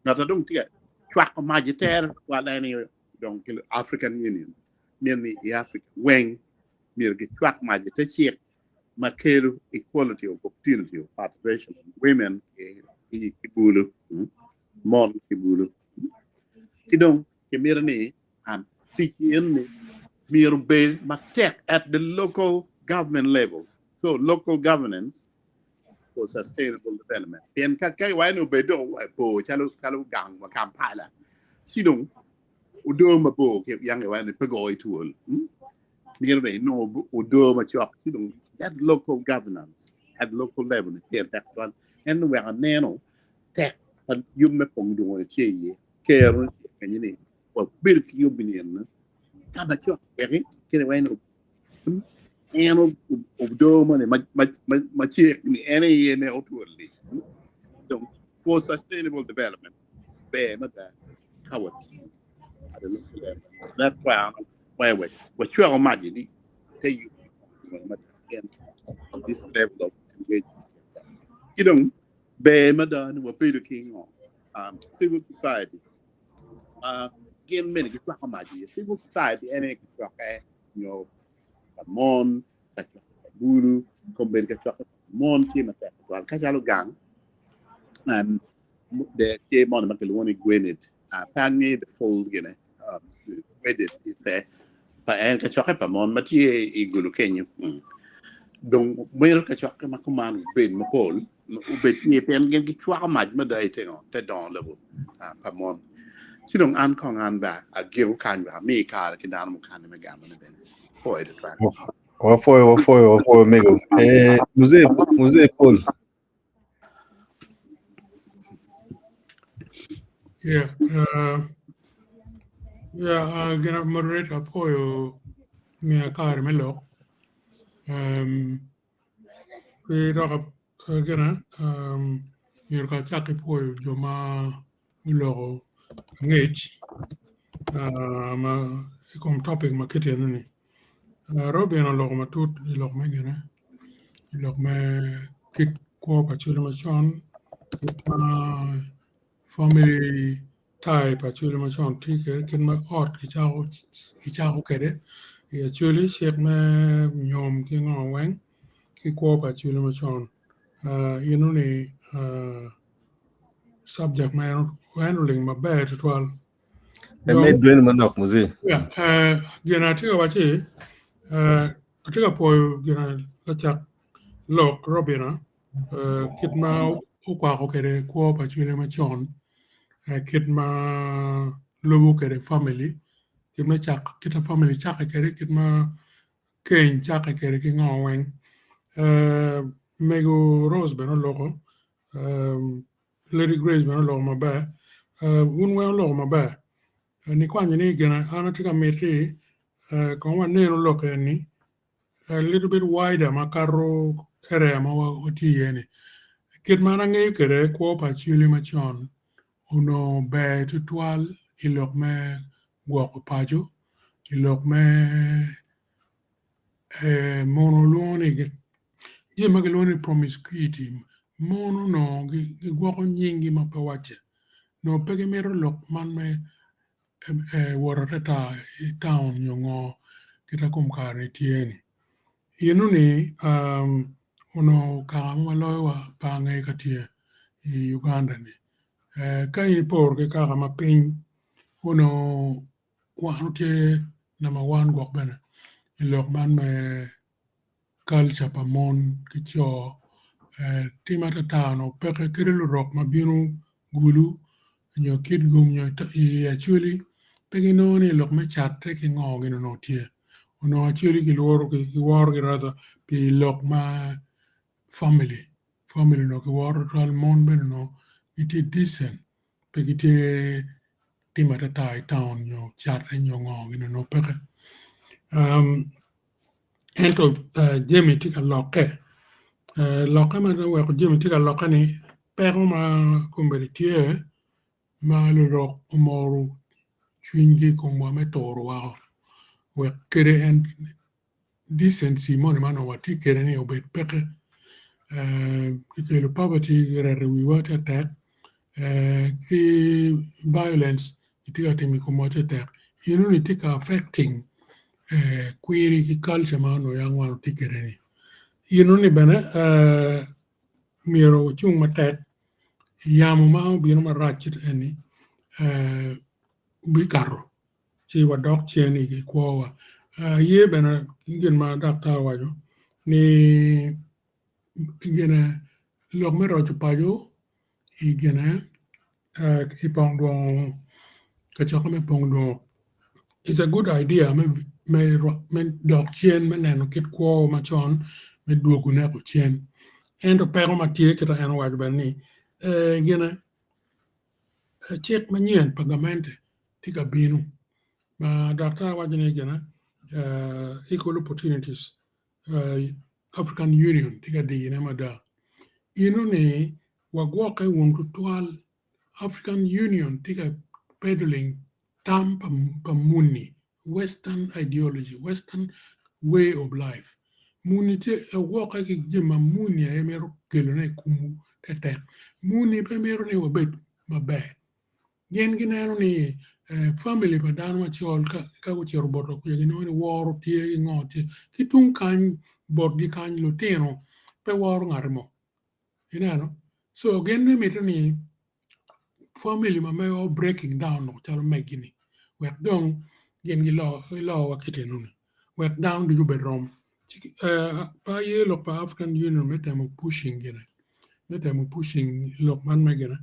ngat a dong tye ka cwako mac itere twal en aye dong ki African Union myero ni i Africa weng myero gicwak mac ite cik ma kelo equality of opportunity of participation of women ki ki bulu mon ki bulu ki dong kimito ni um, tic enoni myero obed matek at the local government level so local governance for sustainable development. Pien ka ka iwaco ni obed dong bor calo calo gang wa Kampala, ci dong odoo mabor ki yang iwaco ni pe go i twol. Hmm? Myero dong inongo odoo macok ci dong that local governance at local level ni pire tek twal. En weko aneno tek pa yub me pong dungo ni tye iye. Kero ni tye kenyo ni wabedo ki yub ni en ka macok weki kene iwaco ni En odoo moni macek ni en aye neko twol-li. Dong for sustainable development ber mada ka watiyo at a local level. That's why an why wacwako mac ni te yub mada pien this level of engagement. Ki dong ber mada ni wabedo ki ngo civil society gin mene gicwako mac iye. Civil society en aye gicwake nyo pa mon, ka cwako pa bulu, kombeddi ka cwako pa mon tye matek tutwal. Ka calo gang, um, de tye moni ma kilwongo ni Gwened, uh, pe angeyo the full gine, um, Gwened pe, pa en kacokke pa mon ma tye i Gulu kenyo. Mm. Dong mito kacokke ma kuman obed mapol, obed tye pien gin gicwako mac mada i tengo te dongo lobo uh, pa mon. Ci dong an kong an ba agiko kany ba ami kare ki dano mukane me gamone bene. Pwoyo tutwal. Wapwoyo, wapwoyo, wapwoyo mego. Eh, Mzee, Mzee Paul. Yeah, yeah, gina moderator apwoyo miya kare me lok. Um, ki dok gina um, myero ka acak ki pwoyo jo ma guloko angec ma i kom topic ma kiti eno-ni. Robin oloko matut i lok me gine, i lok me kit kwo pa cwiny macon, kit ma family tie pa cwiny macon tye kwede, kit ma ot kicako kwede i acholi cik me nyom ki ngo weng ki kwo pa cwiny macon. Eno-ni subject ma en oling maber tutwal. Emed dweni manok muzee. Yeah, gin atye ka wacci atye ka pwoyo gin lacak lok Robina kit ma okwako kwede kwo pa cwiny macon kit ma lubo kwede family kit me cak kit ma family cake kwede kit ma keny cake kwede ki ngo weng. Mego Rose bene oloko Lady Grace bene oloko maber wun weng oloko maber nikwanyo ni gin an atye ka miti kong wanenu lok eni a little bit wider makato area ma watye iye ni. Kit ma an angeyo kwede kwo pa Acholi macon onongo ber tutwal i lok me gwoko paco, i lok me mono lwongo ni jami ma gilwongo ni promiscuity mon onongo gigwoko nyinggi ma pe wacce onongo pe gimito lok man me wot atata i taun nyo ngo kit ma kom kare-ni tye-ni. Eno-ni onongo kaka mo ma loyowa pe angeyo ka tye i Uganda-ni. Ka in iporo ki kaka ma piny onongo wan tye namba one gwok bene i lok man me kalca pa mon ki co tim atata onongo peke kadi lurok ma bino Gulu nyo Kitgum nyo i Acholi pe ginongo ni lok me catte ki ngo gin onongo tye. Onongo Acholi giworogi rather pi lok ma family, family onongo giworo tutwal mon bene onongo gitye decent pe gitye. time atata i taun nyo cate nyo ngo gini onongo peke. Ento jami tye ka lokke, lokke ma oweko jami tye ka lokke ni peko ma kombeddi tye ma lurok omoro cwinygi i komwa me turo woko wek kede en decency moni ma onongo watye kwede ni obed peke kikelo poverty kireto i wiwa tetek ki violence kitye ka timo i komwa tetek enoni tye ka affecting kwiri ki culture ma onongo yam wan watye kwede ni enoni bene myero wacung matek yamo ma obino marac kit eni bikato ci wadok cen i kwowa. Aye bene gin ma daktar owaco ni gine lok me roco paco i gine i pong dwongo kacokke me pong dwongo is a good idea me dok cen me neno kit kwo macon me dwogone cen ento peko ma tye kit ma en owaco bene ni gine cik manyen pa gamente tye ka bino ma daktar waco ni gine equal opportunities African Union tye ka diyone mada enoni wagwokke wun tutwal African Union tye ka peddling tam pa muni western ideology western way of life muni tye gwokke ki jami ma muni aye mito kelone i komwu tetek muni pe mito ni wabed maber Gin gineno ni famili pa dano macol ka gucito botwa kuca ginongo ni woro tye ki ngo tye ki tung kany botgi kany lutino pe woro ngat mo ineno so gin gimito ni famili ma mego breaking down calo megi ni wek dong gin gilowa kit enoni wek dano ducu obed rom pe aye lok pa African Union me temo pushing gine me temo pushing lok man me gine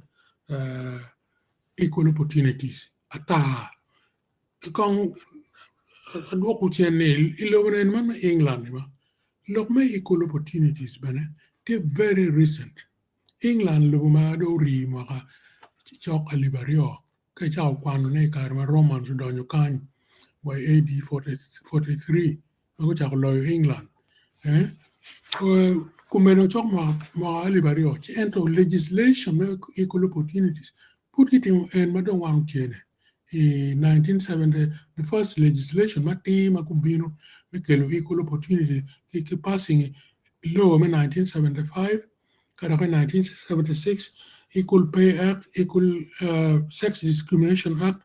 equal opportunities ata kong adwoko cen ni i lobo eni man me England ni ma lok me equal opportunities bene tye very recent England lobo ma dong ori mwaka cok alip aryo Ka icako kwanone i kare ma Romans odonyo kany wa i AD 43 ma gucako loyo England, komeno cok mwaka alip aryo ci ento legislation me equal opportunities pud kitimo en ma dong wan otyene i 1970 the first legislation matir ma gubino me kelo equal opportunity ki passing law me 1975 ka dok i 1976 Equal Pay Act, Equal Sex Discrimination Act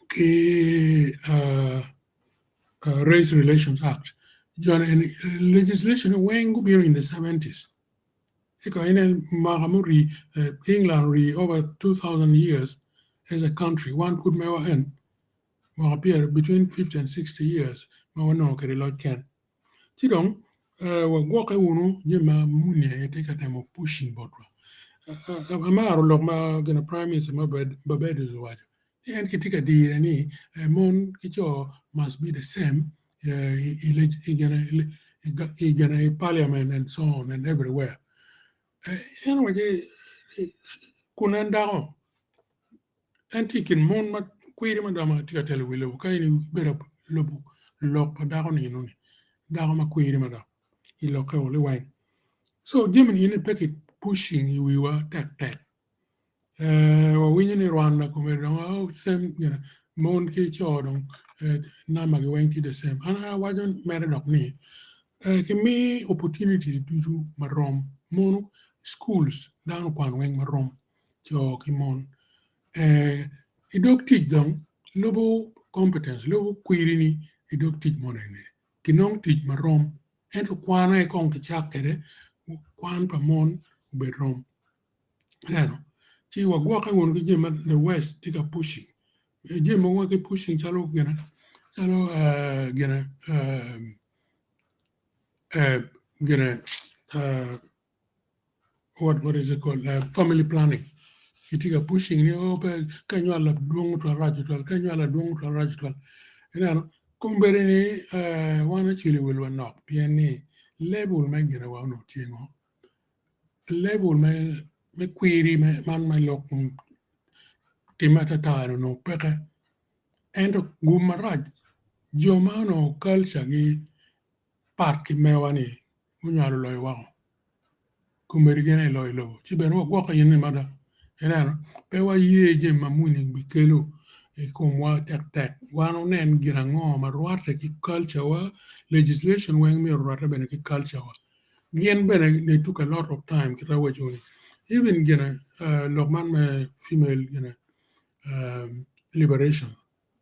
ki Race Relations Act. Joni eni legislation weng gubino in the 70s. Eka inen mwaka muri England ori over 2000 years as a country wan pud mewa en mwaka pyera between 50 and 60 years ma wanongo kwede loc ken. Ci dong wagwokke wunu jami ma muni aye tye ka temo pushing botwa. Amaro lok ma gina prime minister ma Barbados owaco ni en kitye ka dire ni mon ki co must be the same i gina i parliament and so on and everywhere. En owaco ni kun en dako En tye i kin mon ma kwiri mada ma tye ka telo wi lobo ka in ibedo lubo lok pa dako ni enoni dako ma kwiri mada i lokke o liweng so jami ni eni pe ki pushing i wiwa tek tek wawinyo ni Rwanda kome dong oh same you know mon ki co dong namba gi weng tye the same an awaco mere dok ni kimi opportunity ducu marom mono schools dano okwano weng marom co ki mon. I dog tic dong lubo competence lubo kwirini i dog tic moni ni kinong tic marom ento kwan aye kong kicak kwede kwan pa mon obed rom ineno ci wagwokke wunu ki jami ma the west tye ka pushing jami mogo ma ki pushing calo gine calo gine gine what is it called family planning kitye ka pushing ni oh pe ka inywalo dwong twal rac tutwal ka inywalo adwong twal rac tutwal ineno kombeddi ni wan acwali welwa nok pien ni level me ginewa onongo tye ngo level me kwiri man me lok. timme atata ni onongo peke. Ento gum marac jo ma onongo culture gi pat ki mewa ni gunywalo loyo woko. Komedi gin aye loyo lobo ci bene wagwokke in ni mada ineno pe waye jami ma muni bikelo i komwa tektek wan onen gin ango ma rwatte ki culture wa legislation weng myero orwatte bene ki culture wa gin bene they took a lot of time kit ma awaco ni even gine lok man me female gine liberation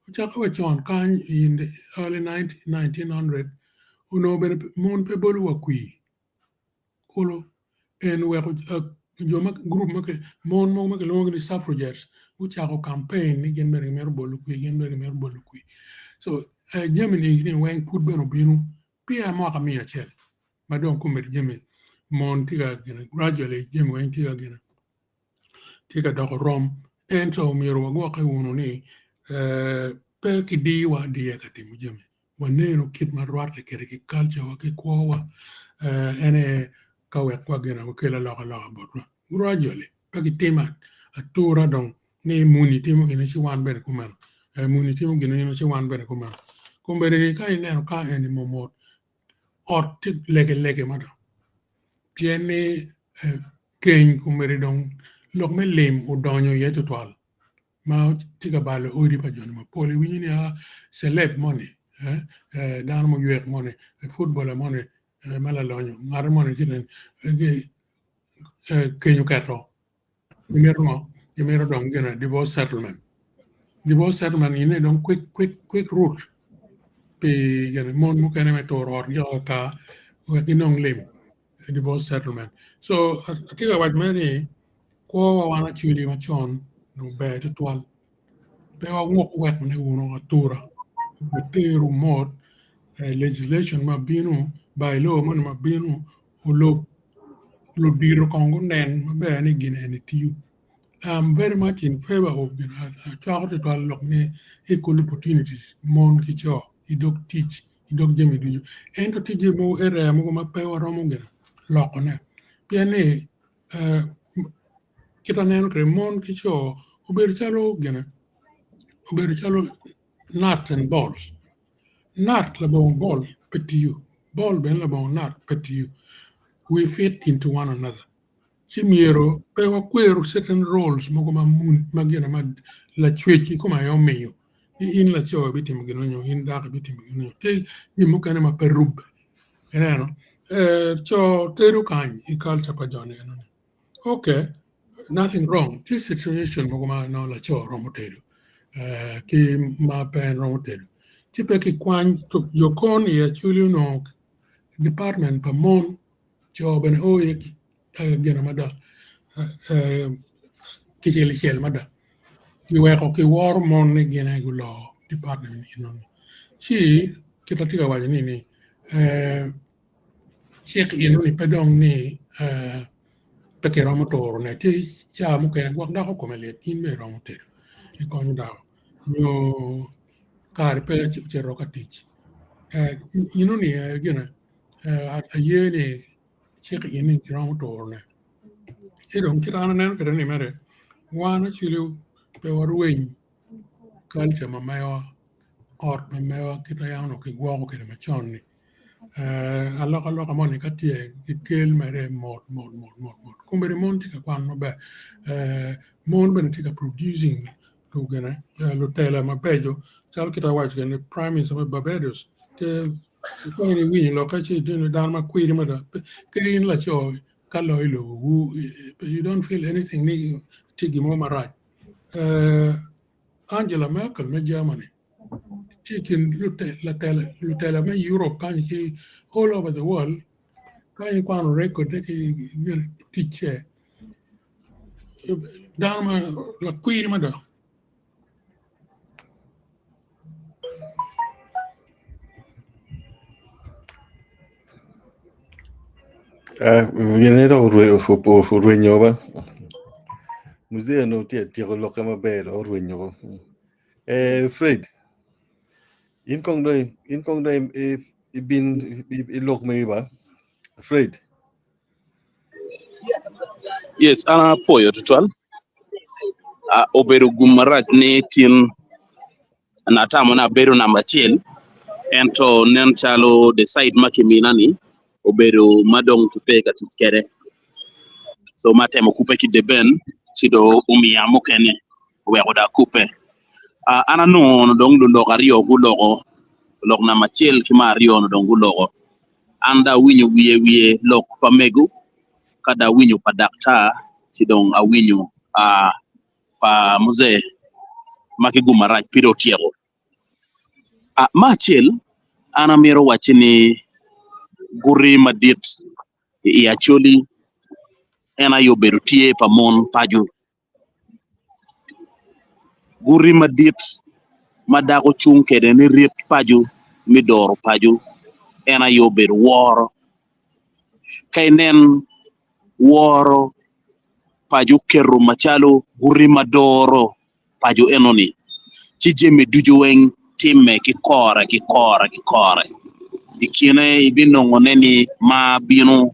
ocakke wa con kany in the early 1900 onongo bene mon pe bolo wa kwir kulu en weko jo ma gurup ma mon mogo ma kilwongogi ni suffragettes gucako campaign ni gin bene gimito bolo kwir gin bene gimito bolo kwir so jami ni weng pud bene obino peya mwaka miya acel ma dong komedi jami mon tye ka gine gradually jami weng tye ka gine tye ka doko rom ento myero wagwokke wunu ni pe kidiyowa adiya ka timo jami wanenu kit ma rwatte kwede ki culture wa ki kwowa en aye ka wek wa gine wakel alokaloka botwa gradually pe kitimo atura dong ni muni timo gine ci wan bene kumeno muni timo gine ci wan bene kumeno kombeddi ni ka ineno ka eni momot ot tye legelege mada pien ni keny kombeddi dong lok me lim odonyo iye tutwal ma tye ka balo odi pa joni mapol iwinyo ni a celeb moni dano muywek moni footballer moni ma lalonyo ngat moni keny oketo gimito ngo gimito dong gine divorce settlement divorce settlement ine dong quick quick quick route pi gine mon mukene me turo otgi o kaka wek ginong lim divorce settlement so atye ka waco mere ni kwowa wan acwili macon onongo ber tutwal pe wanguk wek ne wunu atura wateru mot legislation ma bino by law moni ma bino olub ludito kong gunen maber ni gin eni tiyo I'm very much in favor of gin acwako tutwal lok ni equal opportunities mon ki co i dog tic i dog jami ducu ento tye jami mogo area mogo ma pe waromo gin lokone pien ni kit aneno kwede mon ki co obedo calo gine obedo calo nuts and bolts nut labongo bolt pe tiyo bolt bene labongo nut pe tiyo we fit into one another ci myero pe wakweru certain roles mogo ma mun ma gine ma lacwec kikome aye omiyo ni in laco ibitimo gin nyo in dako ibitimo gin nyo tye jami mukene ma pe rubbe ineno co tedo kany i culture pa joni enoni okay nothing wrong tye situation mogo ma nongo laco romo tedo ki ma pe en romo tedo ci pe kikwany jo kon i acholi onongo department pa mon co bene o iye gin mada kicel kicel mada kiweko kiworo mon ni gin aye guloo department enoni ci kit atye ka waco ni ni cik enoni pe dong ni pe kiromo turone tye cawa mukene gwok dako kome lit in bene iromo tedo ikonyo dako nyo kare pe ocito ka tic enoni gine aye ni cik eni kiromo turone ci dong kit an aneno kwede ni mere wan actually pe warweny culture ma mewa ot ma mewa kit ma yam onongo kigwoko kwede macon ni alokaloka moni ka tye gikel mere mot mot mot mot mot kombeddi mon tye ka kwan maber mon bene tye ka producing lutela mabeco calo kit ma awaco kwede ni prime minister me Barbados tye ka in iwinyo lokke ci itye dano ma kwiri mada kadi in laco ka loyo lobowu you don't feel anything ni tye gin mo marac Angela Merkel me Germany tye i kin lutela me Europe kany ki all over the world ka in ikwano record ne ki ticce dano ma lakwiri mada. Gine dok orwenyo ba muzee onongo tye ka tyeko lokke maber dok orwenyo Fred in kong dong in kong dong ibin ilok megi ba Fred. Yes, an apwoyo tutwal. Obedo gum marac ni tin atamo ni abedo namba acel ento nen calo the site ma kimina ni obedo ma dong kipe ka tic kwede so ma atemo kubbe ki Deben ci dong omiya mukene oweko dong akubbe. An anongo dong lulok aryo guloko lok namba acel ki me aryo ni dong guloko an dong awinyo wiye wiye lok pa mego ka dong awinyo pa daktar ci dong awinyo pa muzee ma ki gum marac pud otyeko. Me acel an amito wacci ni guti madit i Acholi en aye obedo tye pa mon paco. Guti madit ma dako cung kwede ni rit paco me doro paco en aye obedo woro. Ka inen woro paco oketo macalo guti ma doro paco enoni ci jami ducu weng timme ki kore ki kore ki kore. I kine ibinongone ni mar bino,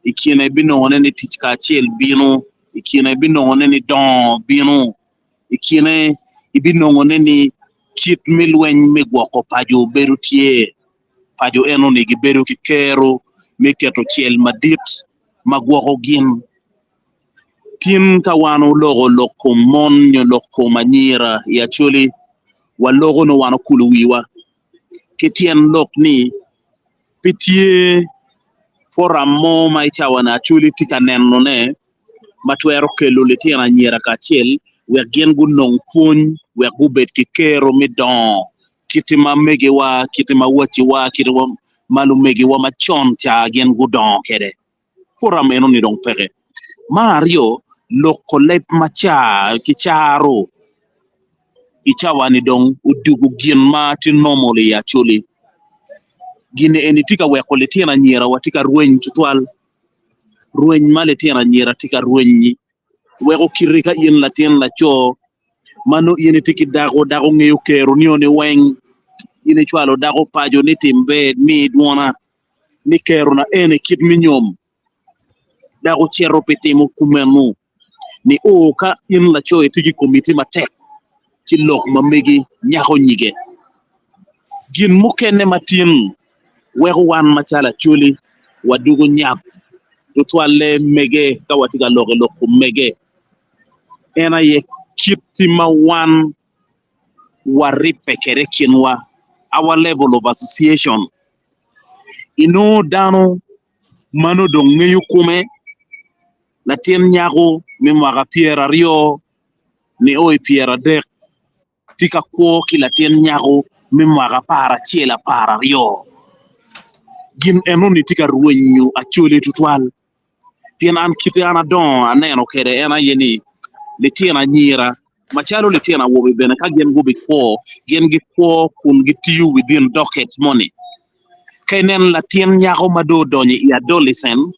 i kine ibinongone ni tic kacel bino, i kine ibinongone ni dongo bino, i kine ibinongone ni kit me lweny me gwoko paco bedo tye. Paco enoni gibedo ki kero me keto cel madit ma gwoko gin. Tin ka wan oloko lok kom mon nyo lok kom anyira i Acholi, waloko nongo wan okulo wiwa ki tyen lok ni pe tye foram mo ma i cawa-ni Acholi tye ka nenone ma twero kelo litino anyira kacel wek gin gunong pwony wek gubed ki kero me dongo kit ma megiwa, kit ma waciwa, kit ma lumegiwa macon ca gin gudongo kwede. Foram enoni dong peke. Me aryo, loko leb macar ki caro i cawa-ni dong odwogo gin ma tye normal i Acholi. Gin eni tye ka weko litino anyira wa tye ka rweny tutwal. Rweny ma litino anyira tye ka rweny-nyi weko kiti ka in latin laco ma nongo in itye ki dako, dako ngeyo keroni ni weng, in icwalo dako paco ni tim ber mi dwona. ni kerona ene kit me nyom, dok ocito pi timo kumeno nio ka in laco itye ki komiti matek ci lok ma megi nyako nyige. Gin mukene ma tin weko wan macalo Acholi wadwogo nyap tutwalle mege ka watye ka lok i lok kom mege en aye kit ma wan waribbe kwede i kinwa, our level of association. Inongo dano ma nongo dong ngeyo kome, latin nyako me mwaka pyeraryo nio i pyeradek tye ka kwo ki latin nyako me mwaka aparacel apararyo. Gin enoni tye ka rwenyo Acholi tutwal. Pien an kite an adongo aneno kwede en aye ni, litino anyira macalo litino awobe bene ka gin gubikwo, gin gikwo kun gitiyo within docket moni. Ka ineno latin nyako ma dong odonyo i adolescent,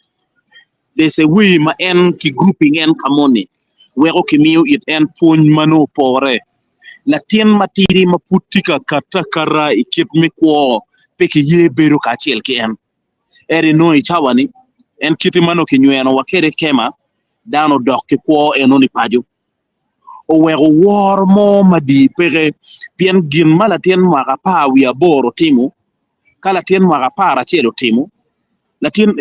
there's a way ma en ki grouping en ka moni weko kimiyo it en pwony ma nongo opore. Latin matidi ma pud tye ka katte akata i kit me kwo pe kiye bedo kacel ki en. Ento inongo i cawa-ni, en kite ma nongo kinywenowa kwede kema, dano odok ki kwo enoni paco. Oweko woro mo madii peke, pien gin ma latin mwaka apar wiye aboro timo, ka latin mwaka aparacel otimo, latin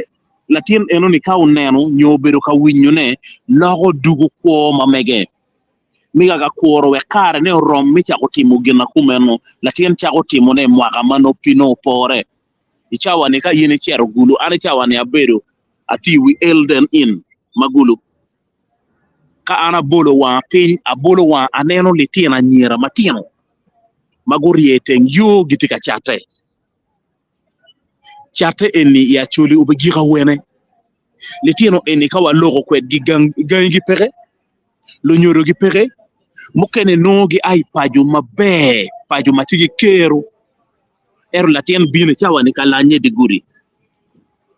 latin enoni ka oneno nyo obedo ka winyone, loko dugo kwo ma mege. Miga ka kuro wek karene orom me cako timo gin ma kumeno, latin cako timone mwaka ma nongo pi nongo opore. I cawa-ni ka in icito Gulu, an i cawa-ni abedo atye i wi Elden Inn ma Gulu. Ka an abolo wanga piny, abolo wanga aneno litino anyira matino ma gurye i teng yo gitye ka catte. Catte eni i Acholi obigik awene. Litino eni ka waloko kwedgi gangigi peke, lunyodogi peke, mukene nongo gia i paco maber, paco ma tye ki kero. Ento latin bino i cawa-ni ka lanye i dye gudi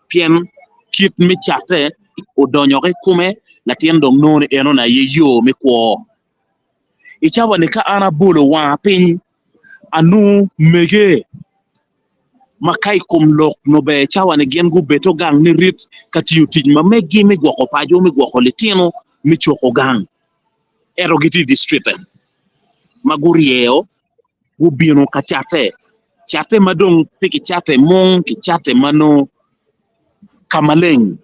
pien kit me catte odonyo ki i kome, latin dong nongo ni enoni aye yo me kwo. I cawa-ni ka an abolo wanga piny, anongo mege ma ka i kom lok nongo ber cawa-ni gin gubedo gang nirit ka tiyo tic ma meggi me gwoko paco, me gwoko litino, me coko gang. Ento gitye i distritte ma guryeo gubino ka catte, catte ma dong pe kicatte mung, kicatte ma nongo ka maleng.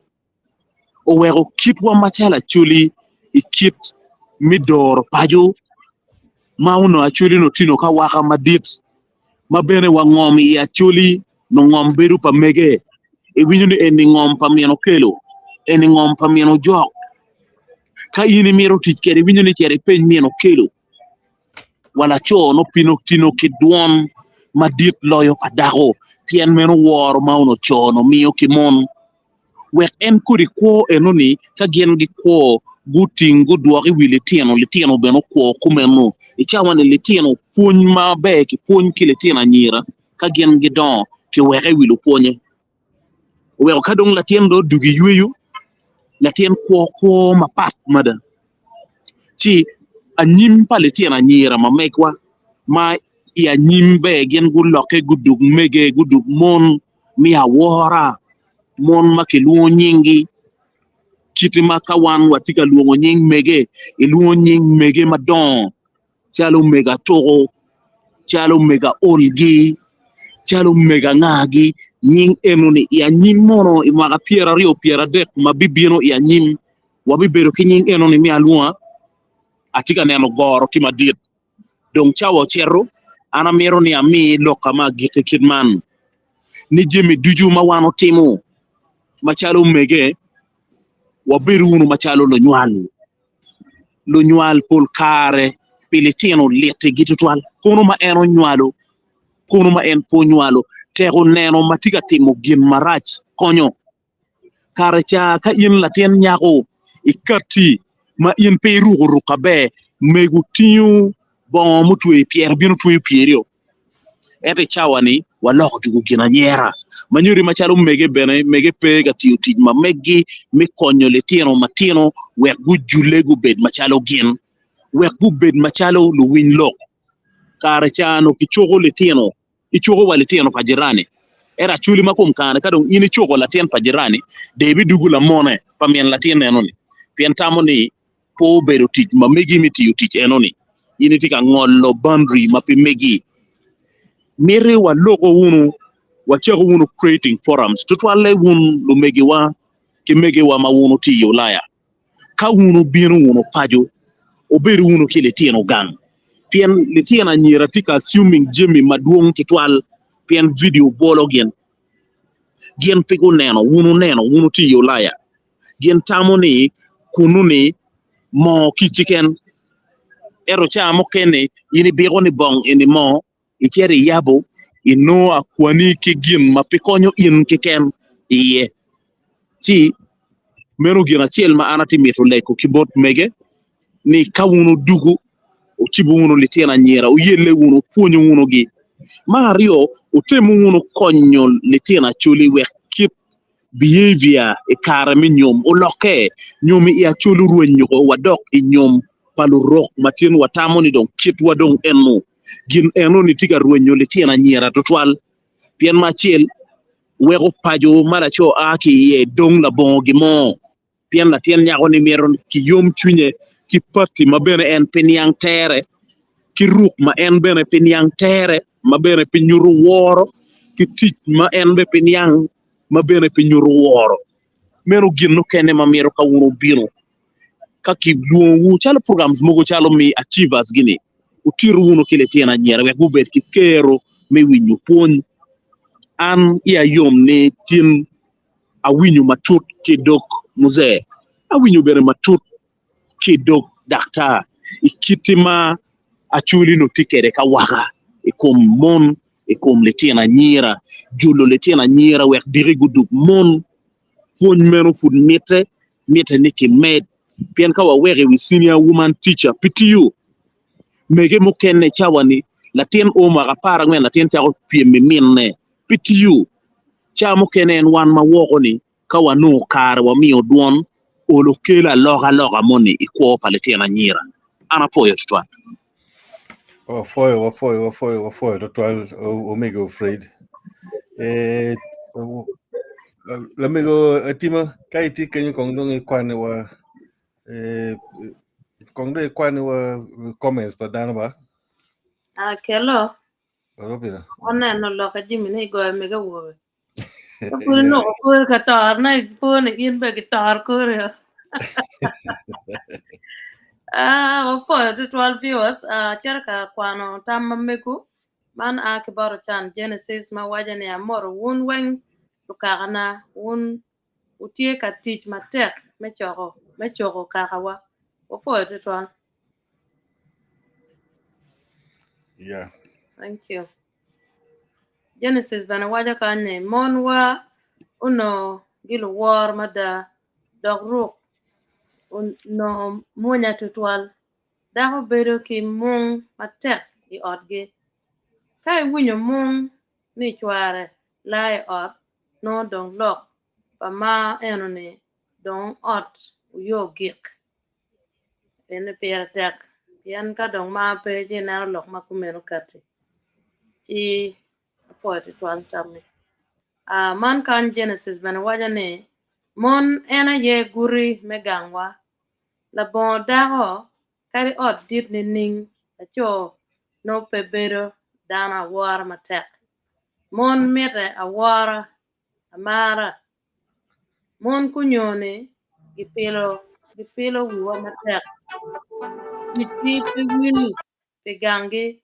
Oweko kitwa macalo Acholi i kit me doro paco ma onongo Acholi onongo tino ki awaka madit ma bene wa ngom i Acholi nongo ngom bedo pa mege iwinyo ni eni ngom pa min Okello eni ngom pa min Ojok ka in imito tic kwede iwinyo ni cit ipeny min Okello wa laco nongo pino tino ki dwon madit loyo pa dako pien meno woro ma onongo co onongo miyo ki mon. Wek en kodi kwo enoni ka gin gikwo guting gudwok i wi litino, litino bene okwo kumeno. I cawa-ni litino pwony maber kipwony ki litino anyira ka gin gidongo kiweke i wi lupwonye. Oweko ka dong latin dong odugo i yweyo, latin kwo kwo mapat mada. Ci anyim pa litino anyira ma megwa ma i anyim ber gin gulokke gudug mege gudug mon me awora, mon ma kilwongo nyinggi kit ma ka wan watye ka lwongo nying mege, ilwongo nying mege madongo calo mego Atuku, calo mego Aolgi, calo mego angagi, nying enoni i anyim mono i mwaka pyeraryo pyeradek ma bibino i anyim wabibedo ki nying enoni me alwonga. Atye ka neno goro tye madit. Dong cawa ocito, an amito ni ami lokka me agikki kit man, ni jami ducu ma wan otimo macalo omege, wabedo wunu macalo lunywal. Lunywal pol kare pi litino litigi tutwal, kono ma en onywalo, kono ma en pe onywalo, tek oneno ma tye ka timo gin marac konyo. Kare ca ka in latin nyako ikatti ma in pe iruko ruk aber, mego tingo bongo mutweyo i pyere bino tweyo pyerio. Ento i cawa-ni waloko dwogo ginanyera ma nyutti macalo mege bene mege pe ka tiyo tic ma meggi me konyo litino matino wek gujule gubed macalo gin, wek gubed macalo luwiny lok. Kare ca onongo kicoko litino Icuko wa litino pa jirani. Ento acholi ma kom kare ka dong in icuko latin pa jirani, dong ibidugo lamone pa min latin eno-ni, pien tamo ni pe obedo tic ma megi me tiyo tic eno-ni. In itye ka ngolo boundary ma pe megi. Miti waloko wunu, wacako wunu creating forums, tutwalle wun lumegiwa ki megiwa ma wun wutye i Ulaya. Ka wun wubino wunu paco, wubedo wunu ki litino gang, pien litino anyira tye ka assuming jami madwong tutwal pien video bwolo gin. Gin pe guneno, wun wuneno, wun wutye i Ulaya. Gin tamo ni kunu ni moo kic keken, ento ca mukene in ibiko ni bong eni moo, icito iyabo, inongo akwani ki gin ma pe konyo in keken iye. Ci meno gin acel ma an atye mito lego ki bot mege ni ka wun wudugo, wucibo wunu litino anyira, wuyelle wunu, wupwonyo wunugi. Me aryo, wutemo wunu konyo litino acholi wek kit behavior i kare me nyom olokke. Nyom i acholi orwenyo wadok i nyom pa lurok ma tin watamo ni dong kitwa dong eno. Gin eno-ni tye ka rwenyo litino anyira tutwal pien me acel weko paco ma laco a ki iye dong labongo gin mo pien latin nyako-ni mito ki yom cwinye ki pati ma bene en pe niang tere ki ruk ma en bene pe niang tere ma bene pe nyuto woro ki tic ma en bene pe niang ma bene pe nyuto woro. Meno gin mukene ma mito ka wun wubino ka kilwongowu calo programs mogo calo me Achievers gini, wutito wunu ki litino anyira wek gubed ki kero me winyo pwony. An iya yom ni tin awinyo matut ki i dog Muzee, awinyo bene matut ki i dog daktar i kiti ma Acholi nongo tye kwede ka waka i kom mon, i kom litino anyira, julo litino anyira wek diki gudug mon. Pwony meno pud mitte, mitte ni kimed pien ka waweko i wi senior woman teacher pe tiyo. Mege mukene cawa-ni latin o mwaka aparangwen latin cako pyem i minne pe tiyo. Cawa mukene en wan ma woko-ni ka wanongo kare wamiyo dwon olo kelo alokaloka moni i kwo pa litino anyira. An apwoyo tutwal. Wapwoyo, wapwoyo, wapwoyo, wapwoyo tutwal omego Fred. Eh, lamego Atima, ka itye kenyo kong dong ikwane wa eh, Kong dong ikwani wa comments pa dano ba. Ah, kelo. Robina. Oneno loka jimi ni goyo mega awobe. Ka pud inoko kori ka tor na ipo ni in be gitor kori. Ah, wapoyo tutwal viewers. Ah, cito ka kwano tam ma megu. Man a ki bot Ocan Genesis ma waco ni amoto wun weng lukakana wun wutye ka tic matek me coko me coko kakawa. Wapwoyo tutwal. Yeah. Thank you. Genesis bene waco kany ni monwa onongo giluworo mada dok ruk onongo mwonya tutwal. Dako bedo ki mung matek i otgi. Ka iwinyo mung ni cware laa i ot, nongo dong lok pa mar eno-ni dong ot oyo gik. Eni pire tek pien ka dong mar pe ci ineno lok ma kumeno kati ci apwoyo tutwal tammi. Ah, man kany Genesis bene waco ni mon en aye guti me gangwa. Labongo dako kadi ot dit nining laco nongo pe bedo dano awora matek. Mon mitte awora, amara. Mon kunyoni gipilo gipilo wiwa matek. Ticgi pe wil pi ganggi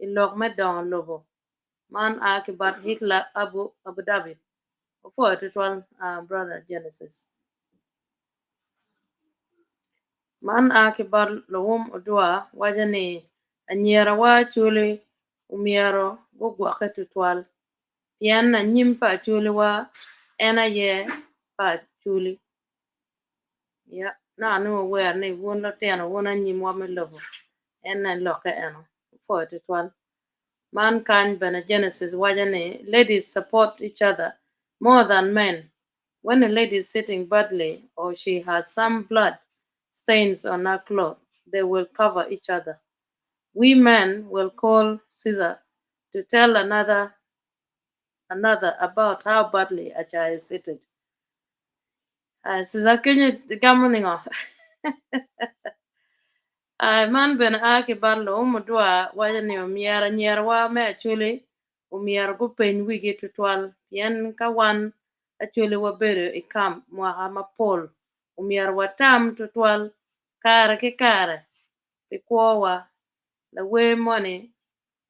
i lok me dongo lobo. Man a ki bot Hitler Abu Abu Dhabi. Opwoyo tutwal uh, brother Genesis. Man a ki bot Luwum Odwa waco ni anyirawa Acholi omyero gugwokke tutwal pien anyim pa Acholiwa en aye pa Acholi. Ya, naka nongo wuwero ni wun lutino wun anyimwa me lobo en aye lokke eno. Opwoyo tutwal. Man kany bene Genesis waco ni ladies support each other more than men. When a lady is sitting badly or she has some blood stains on her cloth, they will cover each other. We men will call Caesar to tell another another about how badly Acha is seated. Uh, Caesar kenyo gamo ningo? Uh, man bene a ki bot luum odwa waco ni omyero anyirawa me Acholi omyero gupeny wigi tutwal pien ka wan Acholi wabedo i camp mwaka mapol omyero watam tutwal kare ki kare pi kwowa. Lawer moni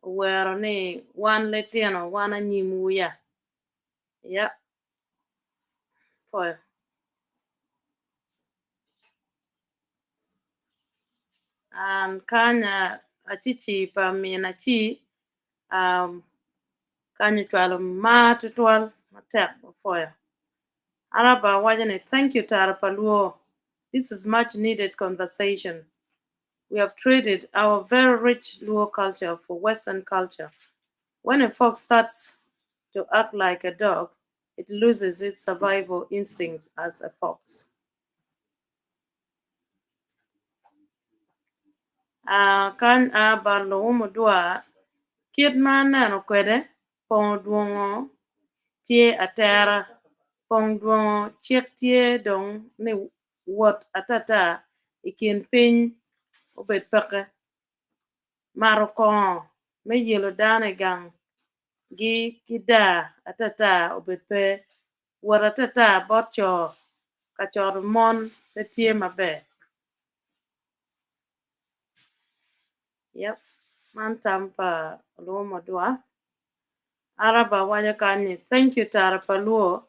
owero ni wan litino wan anyimwu ya. Ya. Pwoyo. An kany acici pa min aci um, kany ocwalo mar tutwal matek opwoyo. Araba waco ni thank you Tara pa Luo. This is much needed conversation. We have traded our very rich Luo culture for Western culture. When a fox starts to act like a dog, it loses its survival instincts as a fox. Uh, kany a bar luum odwa kit ma aneno kwede pongo dwongo tye atera pong dwongo cik tye dong ni wot atata i kin piny obed peke. Mato kongo me yelo dano i gang gi ki daa atata obed pe. Wot atata bot co ka coto mon pe tye maber. Yep, man tam pa Luo Odwa. Araba waco kany ni thank you Tara pa Luo.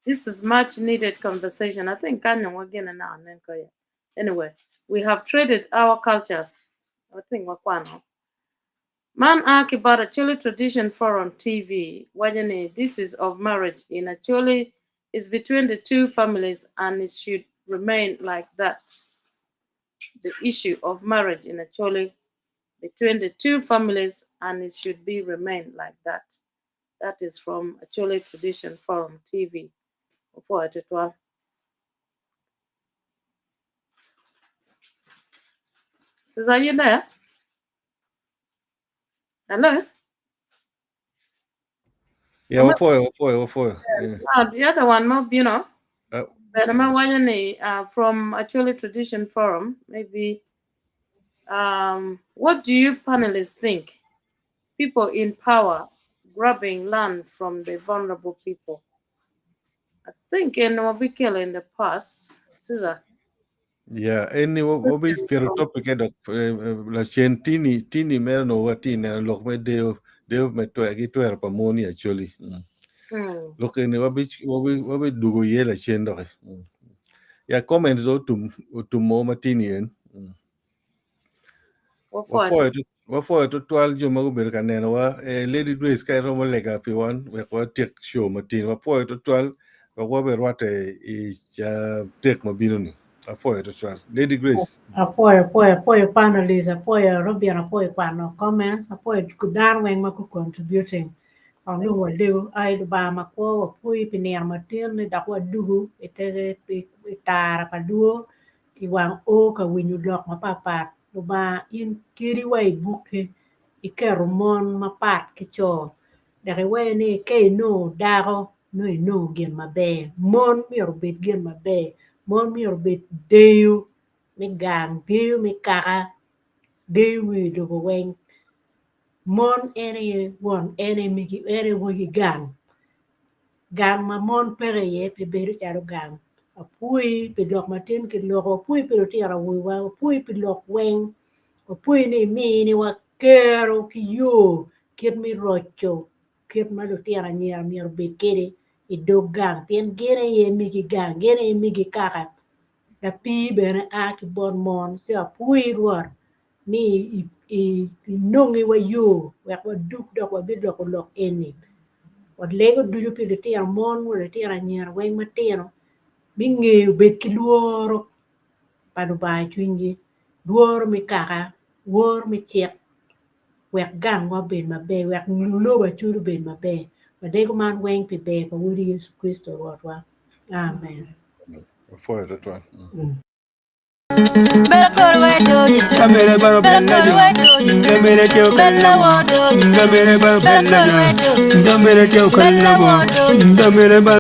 This is much needed conversation. I think kany dong wagine naka nen ko ya. Anyway, we have traded our culture. I think wakwano. Man a ki bot Acholi Tradition Forum TV waco ni this is of marriage in Acholi is between the two families and it should remain like that. The issue of marriage in Acholi between the two families and it should be remain like that. That is from Acholi Tradition Forum TV. Opwoyo tutwal. Sis, are you there? Hello? Yeah, wapwoyo, wapwoyo, wapwoyo. Yeah. The other one, mo, you know, Uh, but I'm ni from Acholi Tradition Forum, maybe. Um, what do you panelists think? People in power grabbing land from the vulnerable people. I think in Wabikele in the past, Caesar. Yeah, eni wabi Question kero from topic e dok lacen tini tini mere no watye neno lok me deyo deyo me twer ki twero pa mon i Acholi. Lok eni wabi wabi wabi dugo iye lacen doki. Ya comments otum otum mo matini en. Wapwoyo. Wapwoyo wapwoyo tutwal jo ma gubedo ka nenowa. Eh, Lady Grace ka iromo lega pi wan wek watyek show matin. Wapwoyo tutwal wek wabe rwatte i ca tek mabino ni. Apwoyo tutwal. Lady Grace. Apwoyo, apwoyo, apwoyo panelists, apwoyo Robin, apwoyo kwano comments, apwoyo dano weng ma contributing. On dong walego ai Lubanga makwo wapwoyi pi nino matin ni dok wadugu i te i tara pa luo i wang o ka winyo lok mapapat. Lubanga in kedi wa i bukki iketo mon mapat ki co dok iweyo ni ka inongo dako nongo inongo gin maber. Mon myero obed gin maber. Mon myero obed deyo me gang, deyo me kaka, deyo me wi lobo weng. Mon en aye won, en aye megi, en aye wegi gang. Gang ma mon peke iye pe bedo calo gang. Apwoyi pi lok matin ki loko, apwoyi pi lutino awobiwa, apwoyi pi lok weng, apwoyi ni iminiwa kero ki yo kit me roco kit ma lutino anyira myero obed kwede i dog gang pien gin aye megi gang, gin aye megi kaka. Lapii bene a ki bot mon ci apwoyi Rwot ni inongiwa yo wek wadug dok wabiloko lok eni. Walego ducu pi lutino mon wa lutino anyira weng matino me ngeyo bed ki lworo pa Lubanga i cwinygi, lworo me kaka, lworo me cik wek gangwa obed maber, wek lobo Acholi obed maber. Walego man weng pi ber pa Wodi Yecu Kricito Rwotwa. Amen. Apwoyo tutwal.